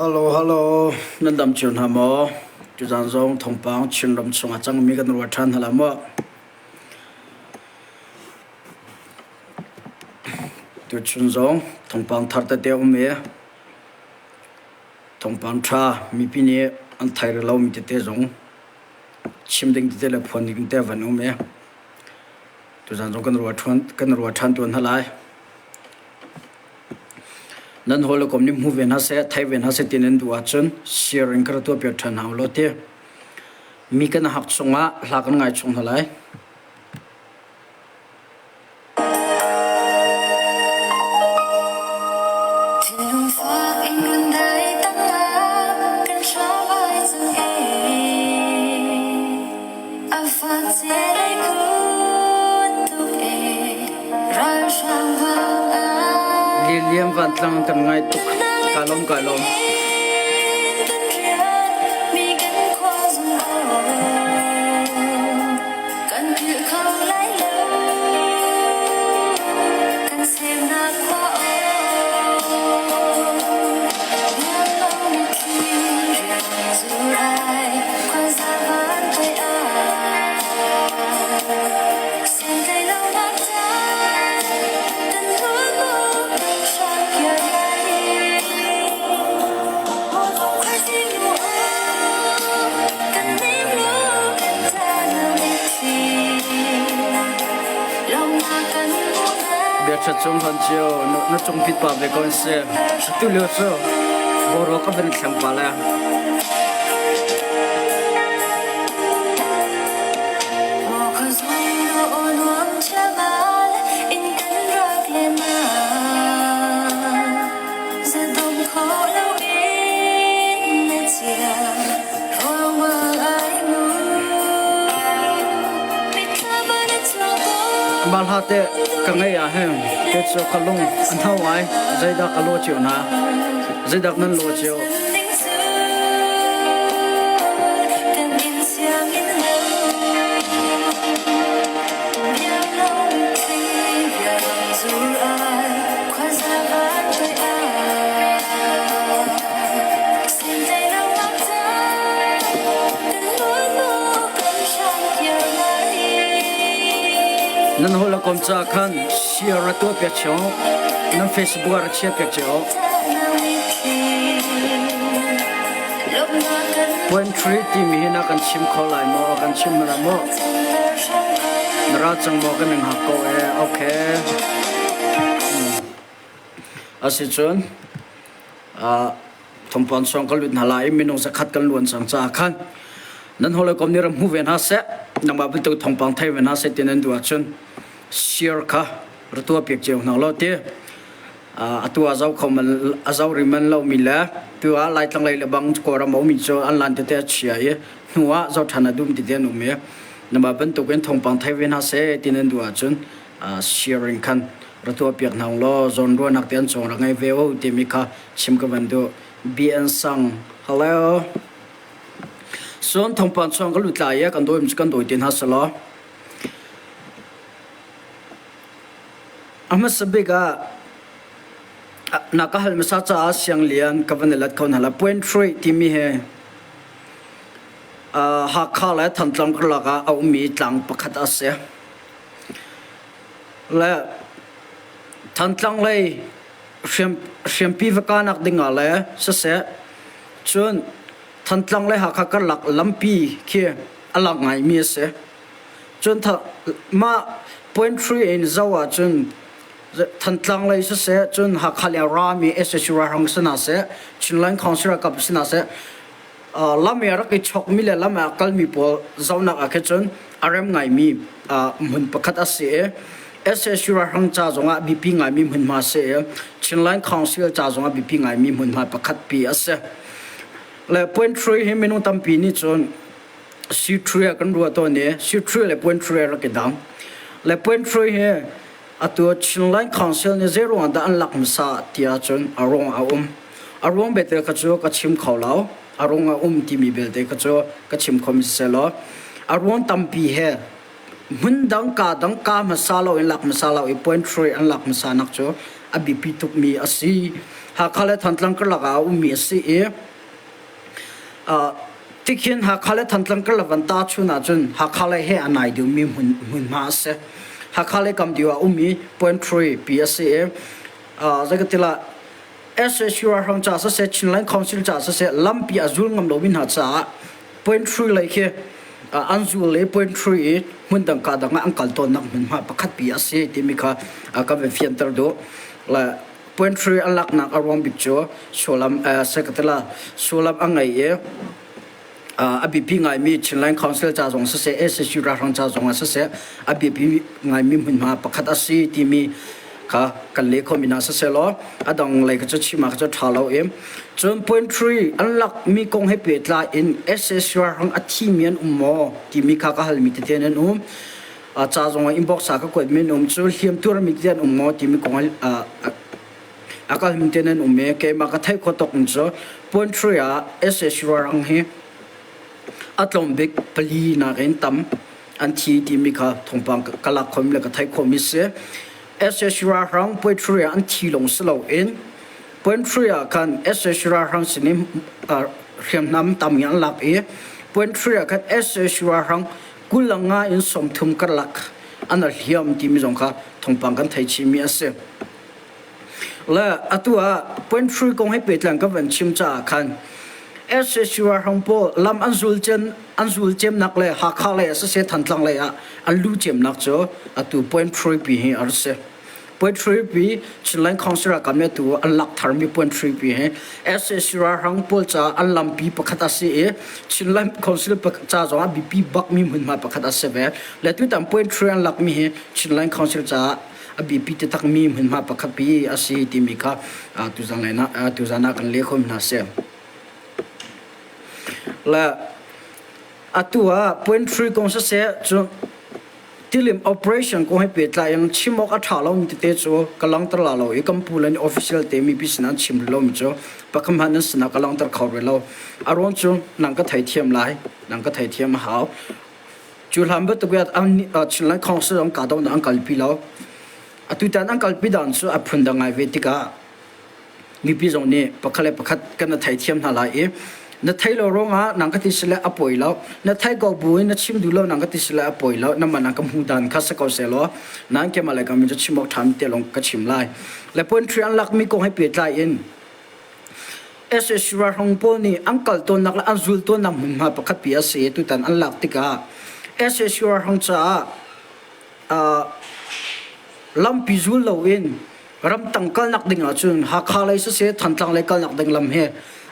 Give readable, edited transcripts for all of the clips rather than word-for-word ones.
Hello, hello. Nan dam cio hna maw? Tuzaan zong thawngpang Chinram chung a cangmi kan ruat ṭhan hna la maw? Tuchun zong thawngpang thar tete um i thawngpang ṭha mipi nih an thei rih lomi tete zong chim ding tete le phuan ding tete van um i tuzaan zong kan ruat ṭhan kan ruat ṭhan tuan hna lai. Nan hawikom nih hmu ve hna seh, thei ve hna seh ti nan duh ahcun share in ka ra tuahpiak ṭhan hna ulaw ti. Mi kan hak chungah hla kan ngai chung hna lai. Lilian Vantlang kan ngai tuk. Ka lawm ka lawm. Biaṭhat cung hon cio na cung pit pa ve ko in si. Tu lio cu boruak a van thleng pa le. Mah hla te ka ngaih ah hin kei cu ka lung a hno ngai. Zeidah ka lawh cio hna? Zeidah nan lawh cio? Nan hawikom ca khan share ra tuah piak cio. Nan Facebook ah ra share piak cio. Point 3 timi hi na kan chim kho lai maw? Kan chim na maw? Na ra cang maw kan in hak ko e. Okay. Asicun thongpon song kan lut hna lai i minung zakhat kan luan cang caah khan nan hawikom nih ram hmu ve hna seh nangmah bantuk thawngpang thei ve hna seh ti nan duh ahcun share kha ra tuah piak cio hna law ti atu a zo kho man a zo ri man lo mi le tu ah laitlang lei le bang kawlram a ummi cu an lan tete a chia i hnu ah zo ṭhan a dum tete an um i nangmah bantukin thawngpang thei ve hna seh ti nan duh ahcun sharing khan ra tuah piak hna law zawnruahnak te an cawng ra ngei ve o timi kha chim ka van duh. BN Sang hello Suan thongpan chuang ka lut lai i kan dawi kan dawi te hna selaw a hmasa bik ah na ka hal hmasa caah siang lian ka van i let kho hna la point three timi he Hakha le Thantlang karlak ah a ummi tlang pakhat a si. Le Thantlang lei hriampi va kahnak ding ah le siseh cun Thantlang le Hakha karlak lampi khi a lang ngaimi a si. Cun mah point 3 in zoh ahcun Thantlang lei siseh cun Hakha le rami SSU ralhrang si hna seh Chinland Council ralkap si hna seh lam i a rak i chawkmi le lam ah a kalmi pawl zohnak ah khin cun a rem ngaimi hmun pakhat a si i SSU ralhrang ca zongah biapi ngaimi hmunhma a si i Chinland Council ca zongah biapi ngaimi hmunhma pakhat pi a si. Le point 3 hi minung tampi nih cun C3 ah kan ruah tawn i C3 le point 3 a rak i dang. Le point 3 hi atu Chinland Council nih zei ruangah dah an lak hmasa ti ahcun a ruang a um. A ruang belte kha cu ka chim kho lo. A ruang a um timi belte kha cu ka chim kho mi siseh law a ruang tampi he Hmundang kaa dang kaa hmasa lo in lak hmasa lo i point hruai an lak hmasa nak cu a biapi tukmi a si. Hakha le Thantlang karlak ah a ummi a si i tikhin Hakha le Thantlang karlak van tahchun ahcun Hakha lei he a nai deuhmi hmunhma a si. Hakha le kam deuh ah ummi point hruai pi a si i zeikatilah SSU ralhrang ca siseh Chinland Council ca siseh lampi a zul ngam lomi hna caah point three lei khi an zul i point three i hmun dang ka dang ah an kal tawnnak hmunhma pakhat pi a si timi kha ka van fianter duh. Le point three an laknak a ruang bik cu sullam sekatela sullam a ngei i a biapi ngaimi Chinland Council ca zong siseh SSU ralhrang ca zong ah siseh a biapi ngaimi hmunhma pakhat a si timi kha kan leh khomi hna siseh law a dang lei kha cu chim ah kha cu ṭha lo i cun point three an lakmi kong he pehtlai in SSU ralhrang a thimi an um maw timi kha ka halmi tete an um ca zong ah inbox ah ka kuatmi an um cu hliam tuarmi tete an um maw timi kong a kal hmun te nan um i keimah ka theih khawh tawk in cu Puantri ah SAC rang hi a tlawm bik pali nakin tam an thi timi kha thawngpang ka lak khomi le ka theih khawhmi si. SAC ralhrang Puantri ah an thi lawng si loin Puantri ah khan SAC ralhrang sinin hriamnam tam in an lak i Puantri ah khan SAC ralhrang 20 le nga in 30 karlak an hliam timi zong kha thawngpang kan thei chihmi a si. Le atu ah point three kong he pehtlain ka van chim caah khan SSU ralhrang pawl lam an zul cem an zul cemnak le Hakha lei ah siseh Thantlang lei ah an lu cemnak cu atu point three pi hi a si. Point three pi Chinland Council ah kam atu an lak tharmi point three pi hi SSU ralhrang pawl caah an lampi pakhat a si i Chinland Council ca zong ah biapi bakmi hmunhma pakhat a si ve. Le tutan point three an lakmi hi Chinland Council caah a biapi taktakmi hmunhma pakhat pi a si timi kha tuzan ah tuzan ah kan leh kho hna seh. Le atu ah point three kong siseh cu tilim operation kong he pehtlai in chim awk a ṭha lomi tete cu ka langhter la lo i kan pu le nih official te mipi sinah an chim rih lomi cu pakhat hmanh nan sinah ka langhter kho rih lo. A ruang cu nang ka theithiam lai, nang ka theithiam a hau. Cu hlan bantuk in Chinland Council an kahdohnak an kalpi lo. Atutan an kalpi dan cu a phundang ngai ve tikah mipi zong nih pakhat le pakhat kan na theithiam hna lai i na thei lo ruangah nang ka ti sile a pawi lo na thei ko bu in na chim duh lo nang ka ti sile a pawi lo nangmah nang ka hmu dan kha si ko seh law nan keimah le ka min cu chim awk ṭha mi te lawng ka chim lai le poetry an lakmi kong he pehtlai in SAC ralhrang pawl nih an kal tawnnak le an zul tawnnak hmunhma pakhat pi a si i tutan an lak tikah SAC ralhrang caah uh, lampi zul loin ramtang kalnak ding ahcun Hakha lei siseh Thantlang lei kalnak ding lam hi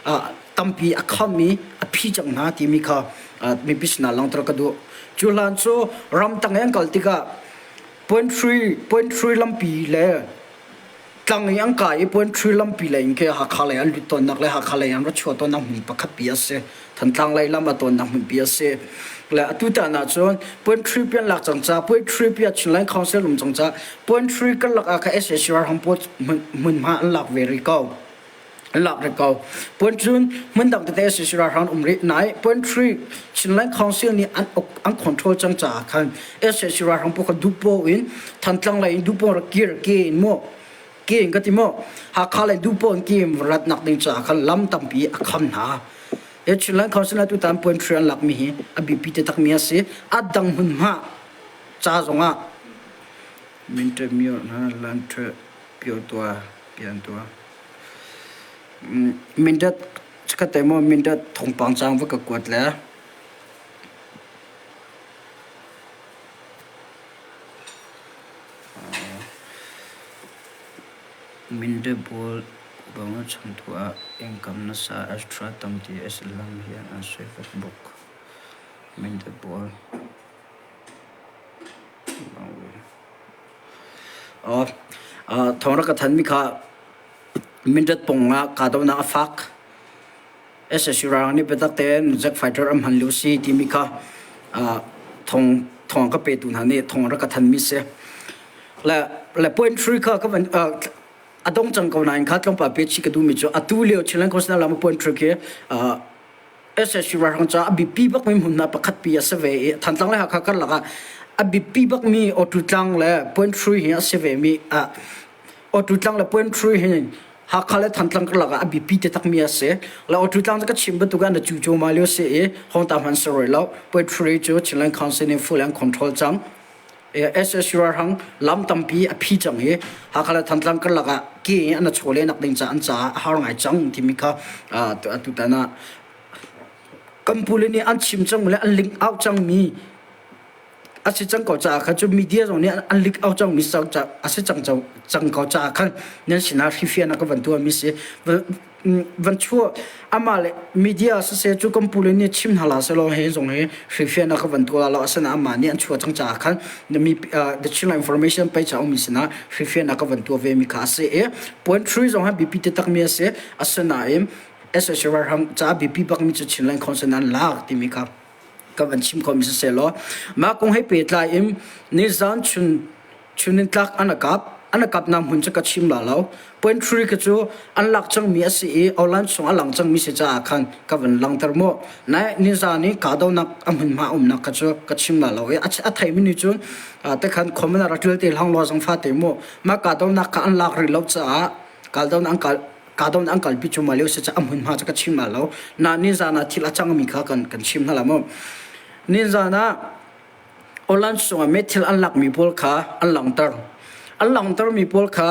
uh, tampi a kham i a phi cang hna timi kha uh, mipi sinah langhter ka duh. Cu hlan cu ramtang i an kal tikah point three point three lampi le Tlang i an kai i puanṭhi lampi lei in khi Hakha lei an lut tawnnak le Hakha lei an ra chuah tawnnak hmun pakhat pi a si. Thantlang lei lam a tawnnak hmunpi a si. Le atu tan ahcun puanṭhi pi an lak cang ca, puanṭhi pi ah Chinland Council um cang ca, puanṭhi karlak ah kha SAC ralhrang pawl hmunhma an lak ve rih ko. An lak rih ko. Puan cun hmun dang tete SAC ralhrang um rih. Nai puanṭhi Chinland Council nih an an control cang caah khan SAC ralhrang pawl kha duhpoh in Thantlang lei in duhpoh rak kir ke in maw ke in ka ti maw Hakha lei duhpoh in ke in ratnak ding caah khan lam tampi a kham hna. He Chinland Council tutan point three an lakmi hi a biapi taktakmi a si. A dang hmunhma ca zongah Mintemyo hna lan ṭhe pio tua pian tua Mindat chikkhat te maw Mindat thawngpang cang va ka kuat le Minde pawl bang changtu ah income nasa extra tam ti a si lam hian an sawi vek bawk. Minde pawl Thawng rak ka thanmi kha Mindat pawng ah kahdohnak a fak. SSU ralhrang nih biatak tein jet fighter an hman lio si timi kha thong thong ka petu hna nih thong rak ka thanmi si. Le le point three kha ka van a dong cang ko nain kha tlawmpal pe chih ka duhmi cu atu lio Chinland Coastal lam point three khi SSU ralhrang caah a biapi bakmi hmunhma pakhat pi a si ve i Thantlang le Hakha karlak ah. A biapi bakmi Awtu Tlang le Puanhrui hi a si vemi ah Awtu Tlang le Puanhrui hi Hakha le Thantlang karlak ah a biapi taktakmi a si. Le Awtu Tlang cu ka chim bantuk ah na cu cuahmah lio si i hawngta hmanh si rih lo. Puanhrui cu Chinland Council nih full an control cang. SSU ralhrang lam tampi a phi cang i Hakha le Thantlang karlak ah ke in an chawleh nak ding ca an caah a har ngai cang timi kha atutan ah kan pule nih an chim cang le an link out cangmi a si cang ko caah khan cu media zong nih an leak out cangmi a si cang cang ko caah khan nan sinah hrifian a ka van tuahmi si van chuah amah le media siseh cu kan pule nih chim hna la selaw he zong hi hrifian a ka van tuah lo asina amah nih an chuah cang caah khan mi the Chinland information pei ca ummi sinah hrifian a ka van tuah ve mi kha a si i point 3 zong ha biapi te takmi a si asinain SSR ralhrang ca biapi bakmi cu Chinland Council an lak timi kha ka van chim khomi siseh law mah kong he pehtlai in nizan chun chunin tlak an kap an kapnak hmun cu ka chim la lo point 3 ka cu an lak cangmi a si i online chung a lang cangmi si caah khan ka van langter mu nai nizan i kahdohnak a hmunhma umnak kha cu ka chim la lo i a theimi nih cun te khan comment ah rak ṭial te hlang law zang fa te mu mah kahdohnak kha an lak rih lo caah kahdohnak an kal kahdohnak an kalpi cu mah lio si caah a hmunhma cu ka chim la lo na nizan ah thil a cangmi kha kan kan chim hna la mu nizan ah Online chungah meithil an lakmi pawl kha an langhter. An langhtermi pawl kha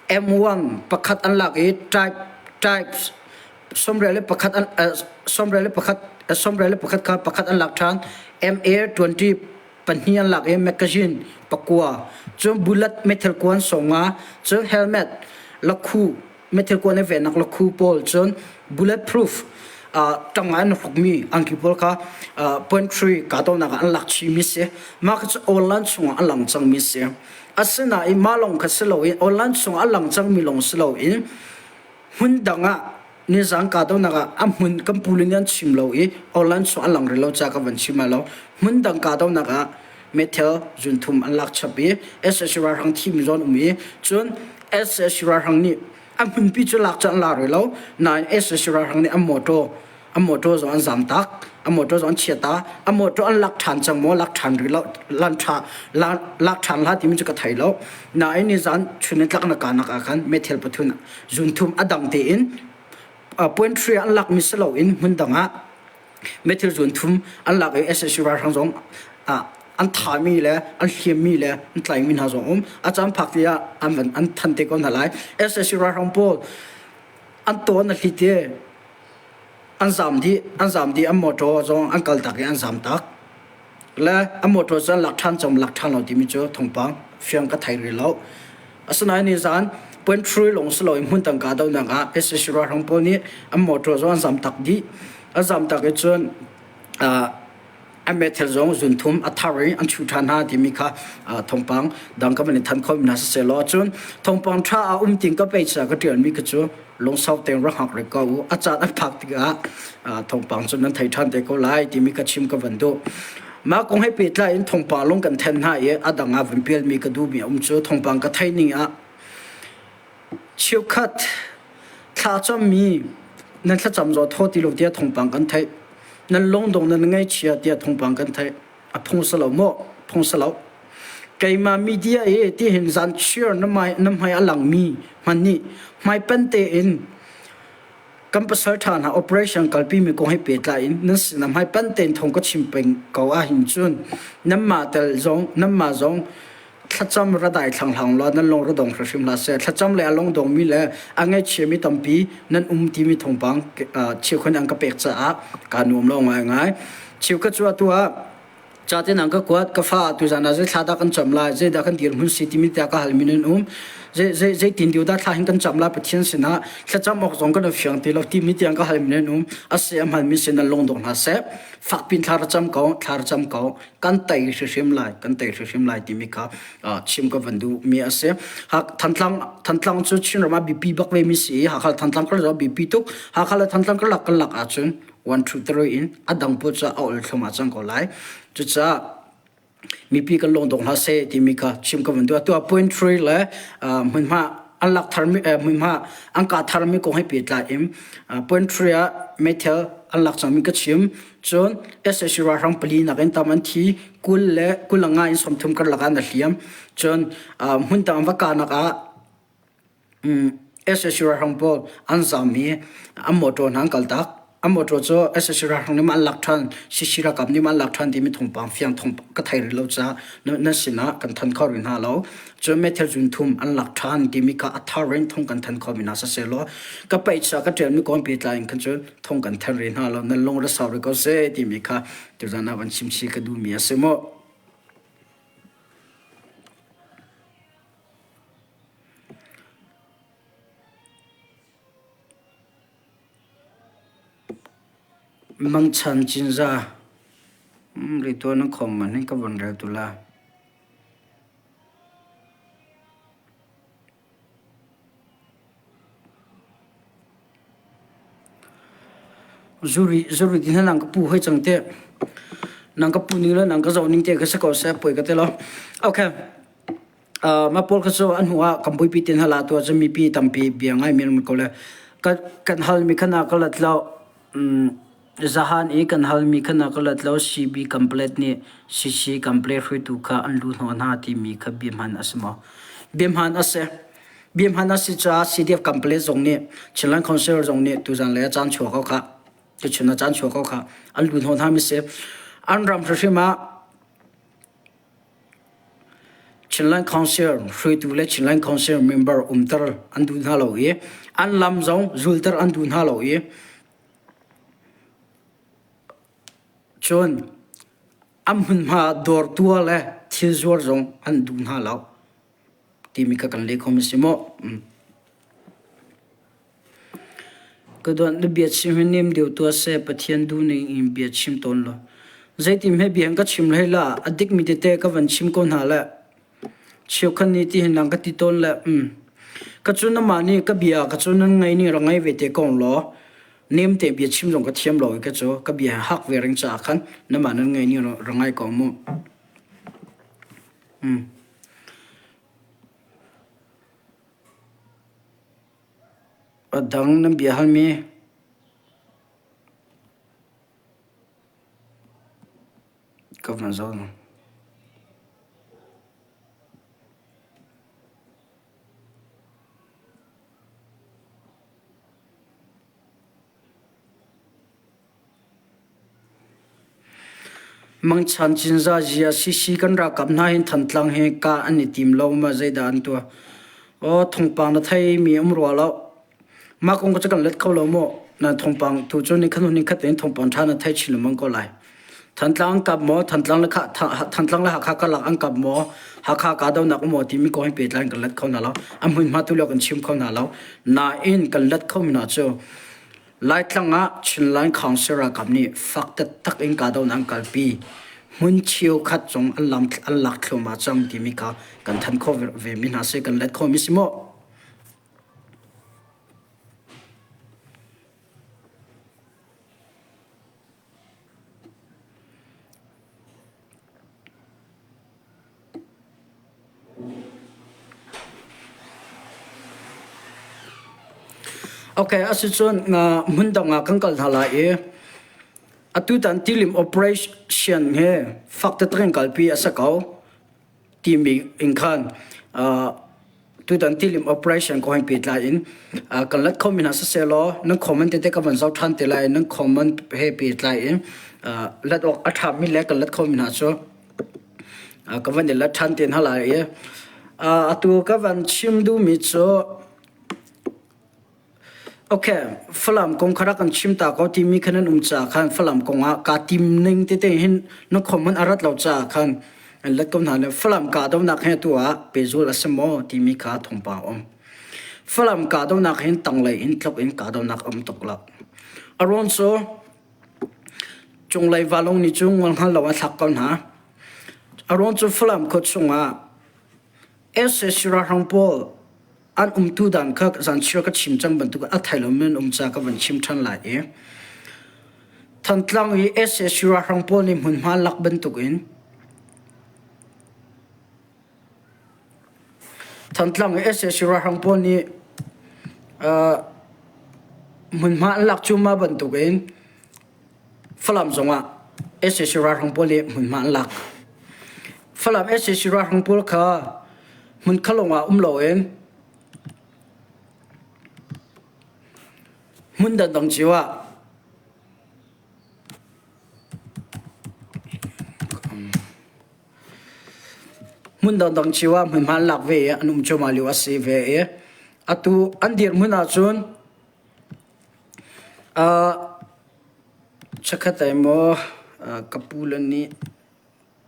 M1 pakhat an lak i type types 31 an 31 31 kha pakhat an lak ṭhan. MA20 pahnih an lak i magazine pakua cun bullet meithil kuan 50 cun helmet lakhu meithil kuan i vennak lakhu pawl cun bulletproof ṭang ah an hrukmi angki pawl kha point 3 kahdohnak ah an lak chihmi si. Mah kha cu online chungah a lang cangmi si. Asinain mah lawng kha si loin online chungah a lang cangmi lawng si loin hmun dang ah nizaan kahdohnak ah a hmun kan pu le nih an chim lo i online chung a lang rih lo caah ka van chim lai lo. Hmun dang kahdohnak ah meithal zunthum an lak chap i sac ralhrang thimi zawn um i cun sac ralhrang nih a hmunpi cu lak cu an la rih lo nain sac ralhrang nih an mawṭaw an mawṭaw zong an zam tak an mawṭaw zong an chia ta an mawṭaw an lak ṭhan cang maw lak ṭhan rih lo lan ṭha lak ṭhan hlah timi cu ka thei lo nain nizan chun in tlak na kanak ah khan meithal pathum zunthum a dang tein point 3 an lakmi si loin hmun dang ah Meithil zuan thum an lak i sac ralhrang zong an thahmi le an hliammi le an tlaimi hna zong um. A caan phak ti ah an van an than te ko hna lai. sac ralhrang pawl an tawn a hlit i an zam dih an zam dih an motor zong an kal tak i an zam tak. Le a motor cu an lak ṭhan cang lak ṭhan lo timi cu thawngpang fiang ka thei rih lo. Asinain nizan point 3 lawng si loin hmun tangka dohnak ah sac ralhrang pawl nih an motor zong an zam tak dih. An zam tak i cun an meithal zong zunthum a thar i an chuh ṭhan hna timi kha thawngpang dang ka van i thanh khawh mi hna siseh law cun thawngpang ṭha a um ting ka pei ca ka ṭialmi kha cu lungsau tein rak hngak rih ko u. A caan a phak tikah thawngpang cu nan thei ṭhan te ko lai timi ka chim ka van duh. Mah kong he pehtlai in thawngpang lung kan then hna i a dang ah van pialmi ka duhmi a um cu thawngpang ka theih ning ah cheukhat thlacammi nan thlacam zaw thaw ti lo tiah thawngpang kan theih. Nan lungdong nan ngaihchia tiah thawngpang kan theih. A phung si lo maw? Phung si lo. Keimah media i tihin zan chiar na hmai a langmi hmanh nih hmaipen tein kan pasal ṭha hna operation kalpimi kong he pehtlai in nan sinah hmaipen tein thawng ka chim peng ko ahhin cun nanmah tel zong nanmah zong thlacam ra dai thlang hlang law nan lung ra dong hrimhrim hlah seh thlacam le a lung dongmi le a ngaihchiami tampi nan um timi thawngpang cheukhat an ka pek caah kaa nuam lo ngaingai cheukhat cu atu ah Ca te nang ka kuat ka fa tuzan ah zei thla dah kan cam lai zeidah kan dirhmun si timi tiah ka halmi nan um zei zei zeitin dio dah thla hin kan cam lai Pathian sinah thlacam awk zong kan fiang ti lo timi tiang ka halmi nan um ase a hmanmi sin nan lungdong hna seh fakpin thla ra cam ko thla ra cam ko kan tei hrimhrim lai kan tei hrimhrim lai timi kha chim ka van duh mi a si Thantlang Thantlang cu Chinram ah biapi bak ve mi si i Hakha Thantlang kar biapi tuk Hakha le Thantlang karlak kan lak ahcun 1 2 3 in a dang pawl cu a ol thluahmah cang ko lai. Cucaah mipi kan lungdong hlah seh timi kha chim ka van duh. Atu ah point 3 le hmunhma. an lak tharmi hmunhma an kah tharmi kong he pehtlai in point 3 ah meithal an lak cangmi ka chim. Cun sac ralhrang pali nakin tam an thi 20 le 25 in 30 karlak ah an hliam. Cun hmun dang an va kahnak ah sac ralhrang pawl an zaam i an motor hna an kaltak. An motor cu sac ralhrang nih an lak ṭhan, CC ralkap nih an lak ṭhan timi thawngpang fiang thawng ka thei rih lo caah nan sinah kan thanh kho rih hna lo. Cun meithal zun thum an lak ṭhan timi kha a thar in thong kan thanh khomi hna siselaw ka paih ka ṭialmi kong pehtlai in khan cun thong kan thanh rih hna lo. Nan lung ra sau rih ko seh timi kha tuzan ah van chim chih ka duhmi a si mu. Mangchan Cinzah ritual na khom man hin ka von rel tu la. Zuri zuri ti hna nang ka pu hoi cang te. Nang ka pu ning le nang ka zoh ning te ka si ko seh poi ka te lo. Okay. Mah pawl kha cu an hnu ah kan buipi te hna la tu ahcun mipi tampi bia ngai men ko le kan halmi kha na ka lat lo. Zahan i kan halmi kha na ka lat lo. CB Complete nih CC Complete hruaitu kha an lu hnawh hna timi kha bia hmaan a si maw? Bia hmaan a si. Bia hmaan a si caah CDF Complete zong nih Chinland Council zong nih tuzan lei ah caan chuak ko khah. Tuchun ah caan chuak ko khah. An lu hnawh hna mi si. An ram hrimhrim ah Chinland Council hruaitu le Chinland Council member umter an duh hna lo i an lam zong zulter an duh hna lo i cun an hmunhma dawr tuah le thil zuar zong an duh hna lo timi kha kan leh kho ma si maw? Ka dawt na biachim hi nem deuh tuah seh, Pathian duhning in bia chim tawn law. Zeitin hme bia ka chim hlei la, a dikmi tete ka van chim ko hna le. Cheukhat nih tihin nang ka ti tawn le, um. Ka cu namah nih ka bia ka cu nan ngai ning ra ngai ve te ko law, nem te bia chim zong ka thiam lo i ka cu ka bia hak ve ring caah khan namah nan ngai ning ra ngai ko mu. Um. A dang nan bia halmi ka van zoh. Mangchan Cinzah zia CC kan ralkap hna hin Thantlang he kah an i tim lo ma zeidah an tuah? Aw thawngpang na theimi um rua lo. Mah kong cu kan let kho lo maw? Nan thawngpang tu cu ni khat hnu ni khat in thawngpang ṭha na thei chin lengmang ko lai. Thantlang an kap maw? Thantlang le Thantlang le Hakha karlak an kap maw? Hakha kahdohnak um maw timi kong hi pehtlai in kan let kho hna lo. A hmunhma tu lio kan chim kho hna lo. Nain kan let kho mi hna cu Laitlang ah Chinland Council ralkap nih fak taktak in kahdohnak an kalpi. Hmun cheukhat zong an lam an lak thluahmah cang timi kha kan thanh khawh ve mi hna si kan let khawh mi si maw? Okay, asicun hmun dang ah kan kal hna lai i atutan tilim operation hi fak taktak in kalpi a si ko timi in khan tutan tilim operation ko hin pehtlai in kan let khomi hna siseh law nan comment tete ka van zoh ṭhan te lai nan comment he pehtlai in let awk a ṭhami le kan let khomi hna cu Ka van i let ṭhan te hna lai i atu ka van chim duhmi cu okay Falam kong kha rak kan chim ta ko timi kha nan um caah khan Falam kong ah kaa tim ning tete hin na comment a rat lo caah khan an let ko hna le Falam kahdohnak he atu ah pehzul a si maw timi kha thawngpang a um. Falam kahdohnak hin tanglei in tluk in kahdohnak a um tuk lo. A ruang cu Cunglei vanlawng nih cun ngol hngal lo a thlak ko hna. A ruang cu Falam khua chungah sac ralhrang pawl an umtu dan kha zanchiar ka chim cang bantuk a thei lomi an um caah ka van chim ṭhan lai i Thantlang i sac ralhrang pawl nih hmunhma lak bantukin. Thantlang i sac ralhrang pawl nih hmunhma an lak cuahmah bantukin Falam zongah sac ralhrang pawl nih hmunhma an lak. Falam sac ralhrang pawl kha hmun khalawng ah um loin hmun dangdang cio ah Hmun dangdang cio ah hmunhma an lak ve i an um cuahmah lio a si ve i atu an dirhmun ahcun uh, chikkhat ai maw uh, ka pu le nih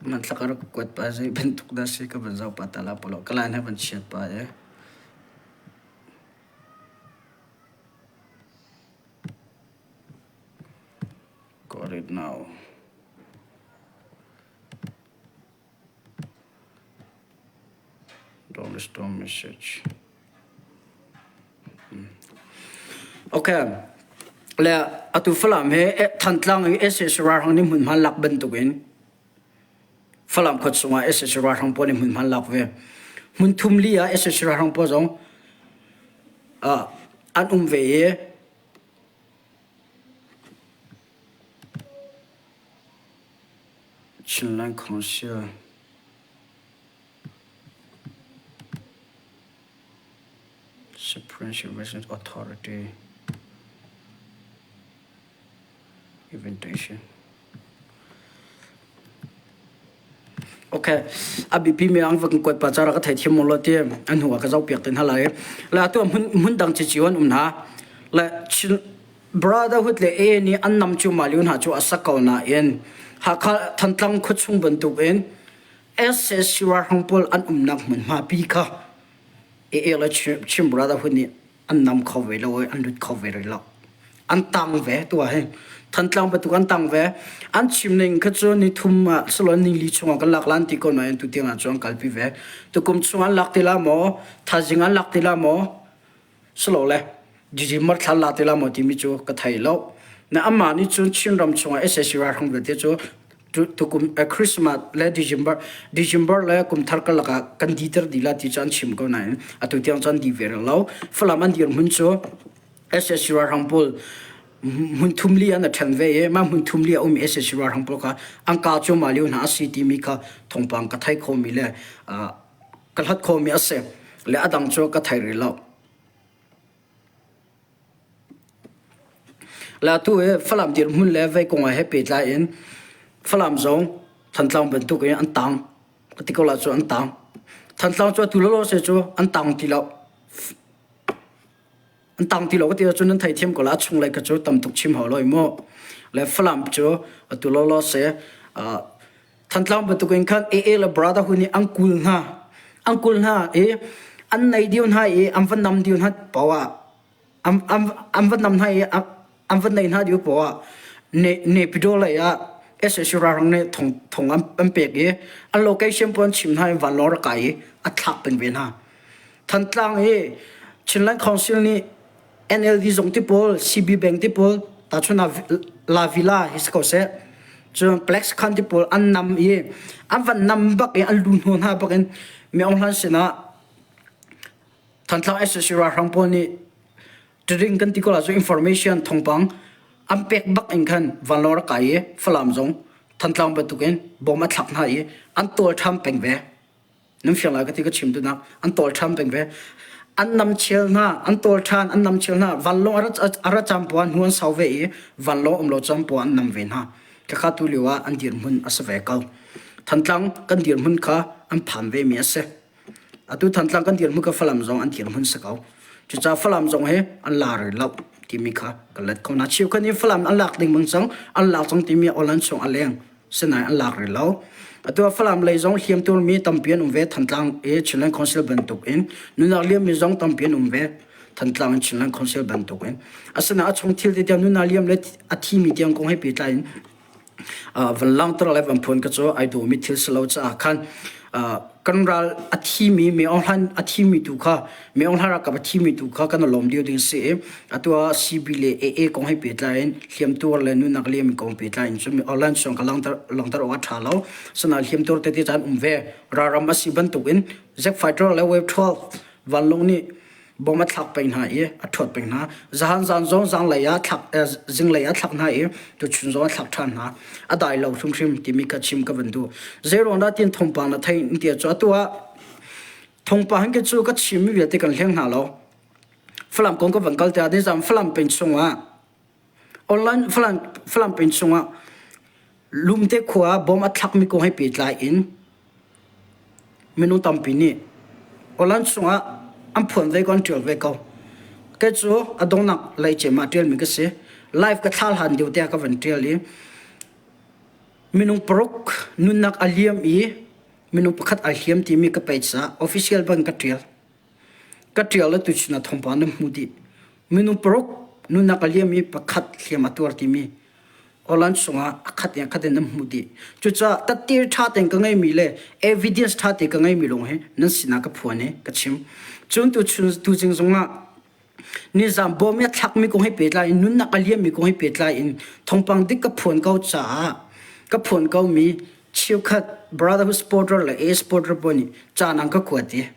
hmanthlak a rak kuat pa zei bantuk dah si ka van zoh pa ta la polo ka line he van chiat pa e. Got it now. Don't store message. Okay. Le atu Falam he Thantlang i SS ralhrang nih hmunhma lak bantukin Falam khua chungah SS ralhrang pawl nih hmunhma lak ve. Hmun thum li ah SS ralhrang pawl zong uh, an um ve i Chinland Council Supreme Supervision Authority Invitation Okay, a biapi mi ang va kan kuat pa cara ka theithiam mo lo ti an hnu ah ka zoh piak te hna lai. Le atu hmun hmun dang chichiu an um hna. Le Chin Brotherhood le AA nih an nam cu mah lio hna cu a sak ko nain Hakha Thantlang khuachung bantukin SSC ralhrang pawl an umnak hmunhma pi kha AA le Chin Brotherhood nih an nam kho ve lo i an lut kho ve rih lo. An tang ve tu ah hin Thantlang bantuk an tang ve. An chim ning kha cu ni thum ah salon ni li chungah kan lak lan ti ko nain tu tiang ah cun an kalpi ve. Tukum chung an lak ti la maw? Thaizing an lak ti la maw? Silole December thla la ti la maw timi cu ka thei lo. Na amah nih cun Chinram chungah sac ralhrang vialte cu tukum Christmas le December December le kum thar karlak ah kan diter dih la ti cu an chim ko nain atu tiang cu an di ve rih lo. Falam an dirhmun cu sac ralhrang pawl hmun thum li an a ṭhen ve i mah hmun thum li a um i sac ralhrang pawl kha an ka cu mah lio hna a si timi kha thawngpang ka thei khomi le ka hlat khomi a si le a dang cu ka thei rih lo. Le atu hi Falam dirhmun le vei kong he pehtlai in Falam zong Thantlang bantuk in an tang. Ka ti ko la cu an tang. Thantlang cu atu lawlaw se cu an tang ti lo. An tang ti lo ka ti ahcun nan theithiam ko la a chunglei kha cu tam tuk chim hau lo i mu. Le Falam cu atu lawlaw se Thantlang bantukin khan AA le Brotherhood nih an kul hna. An kul hna i an nei dio hna i an va nam dio hna poah an, an, an va nam hna i an va nei hna dio poah ne Naypyidaw lei ah SSC ralhrang nih thong thong an, an pek i an location pawl an chim hna i vanlawng rak kai i a thlak peng ve hna. Thantlang i Chinland Council nih NLD zong ti pawl, CB Bank ti pawl, tahchun ah La Villa hi si ko seh. Cun Plex Khan ti pawl an nam i an van nam bak i an lu hnu hna bak in Mi Aung Hlaing sinah Thantlang SSC ralhrang pawl nih tiring kan ti ko la cu information thawngpang an pek bak in khan vanlawng rak kai i Falam zong Thantlang bantukin bom a thlak hna i an tawl ṭham peng ve. Nan fiang lai ka ti ka chim duhnak an tawl ṭhan peng ve. An nam chel hna, an tawl ṭhan, an nam chel hna. Vanlawng a ra cam pua hnu an sau ve i vanlawng um lo cam pua an nam ve hna. Khakha tu lio ah an dirhmun a si ve ko. Thantlang kan dirhmun kha an phan ve mi a si. Atu Thantlang kan dirhmun ka Falam zong an dirhmun si ko. Cucaah Falam zong hi an la rih lo timi kha ka let ko. Na cheukhat nih Falam an lak ding bang cang, an lak cang timi online chung a leng. Sinain an lak rih lo. Atu ah Falam lei zong hliamtuar mi tampi an um ve. Thantlang i Chinland Council bantuk in nunnak liammi zong tampi an um ve. Thantlang in Chinland Council bantuk in. Asinain a chung thil te tiang nunnak liam le a thimi tiang kong he pehtlai in uh, van langhter le van phuan ka cu ai dawmi thil si lo caah khan uh, Kan ral a thimi Min Aung Hlaing a thimi tu kha Min Aung Hlaing ralkap a thimi tu kha kan i lawm lio ding a si i atu ah CB le AA kong he pehtlai in hliamtuar le nunnak liam kong pehtlai in cun online chung ka langhter langhter awk a ṭha lo. Asinain hliamtuar tete caan um ve. Ralram a si bantukin Jet fighter le Wave 12 vanlawng nih bom a thlak peng hna i a ṭhuat peng hna. Zahan zan zong zanglei ah thlak zinglei ah thlak hna i tuchun zong a thlak ṭhan hna. A dai lo hrimhrim timi kha chim ka van duh. Zeiruang dah tin thawngpang na theih ti cu atu ah thawngpang hin cu ka chimmi vialte kan hleng hna lo. Falam kong ka van kal tiah nizan Falam peng chungah online Falam Falam peng chungah Lumte khua ah bom a thlakmi kong he pehtlai in minung tampi nih Holland chungah an phuan ve ko an ṭial ve ko. Kei cu a donghnak lei cem ah ṭialmi ka si. Live ka thla hlan deuh tiah ka van ṭial i minung paruk nunnak a liam i minung pakhat ai hliam timi ka page ah official bang ka ṭial. Ka ṭial le tuchun ah thawngpang nan hmuh dih. Minung paruk nunnak a liam i pakhat hliam a tuar timi Holland chungah a khat in a khat in nan hmuh dih. Cucaah tattir ṭha tein ka ngeimi le evidence ṭha te ka ngeimi lawng hi nan sinah ka phuan i ka chim. Cun tuchun tuzing zongah nizan bawm i a thlakmi kong he pehtlai in nunnak a liammi kong he pehtlai in thawngpang dik ka phuan ko caah ka phuan komi cheukhat brotherhood supporter le A supporter pawl nih caan an ka kuat i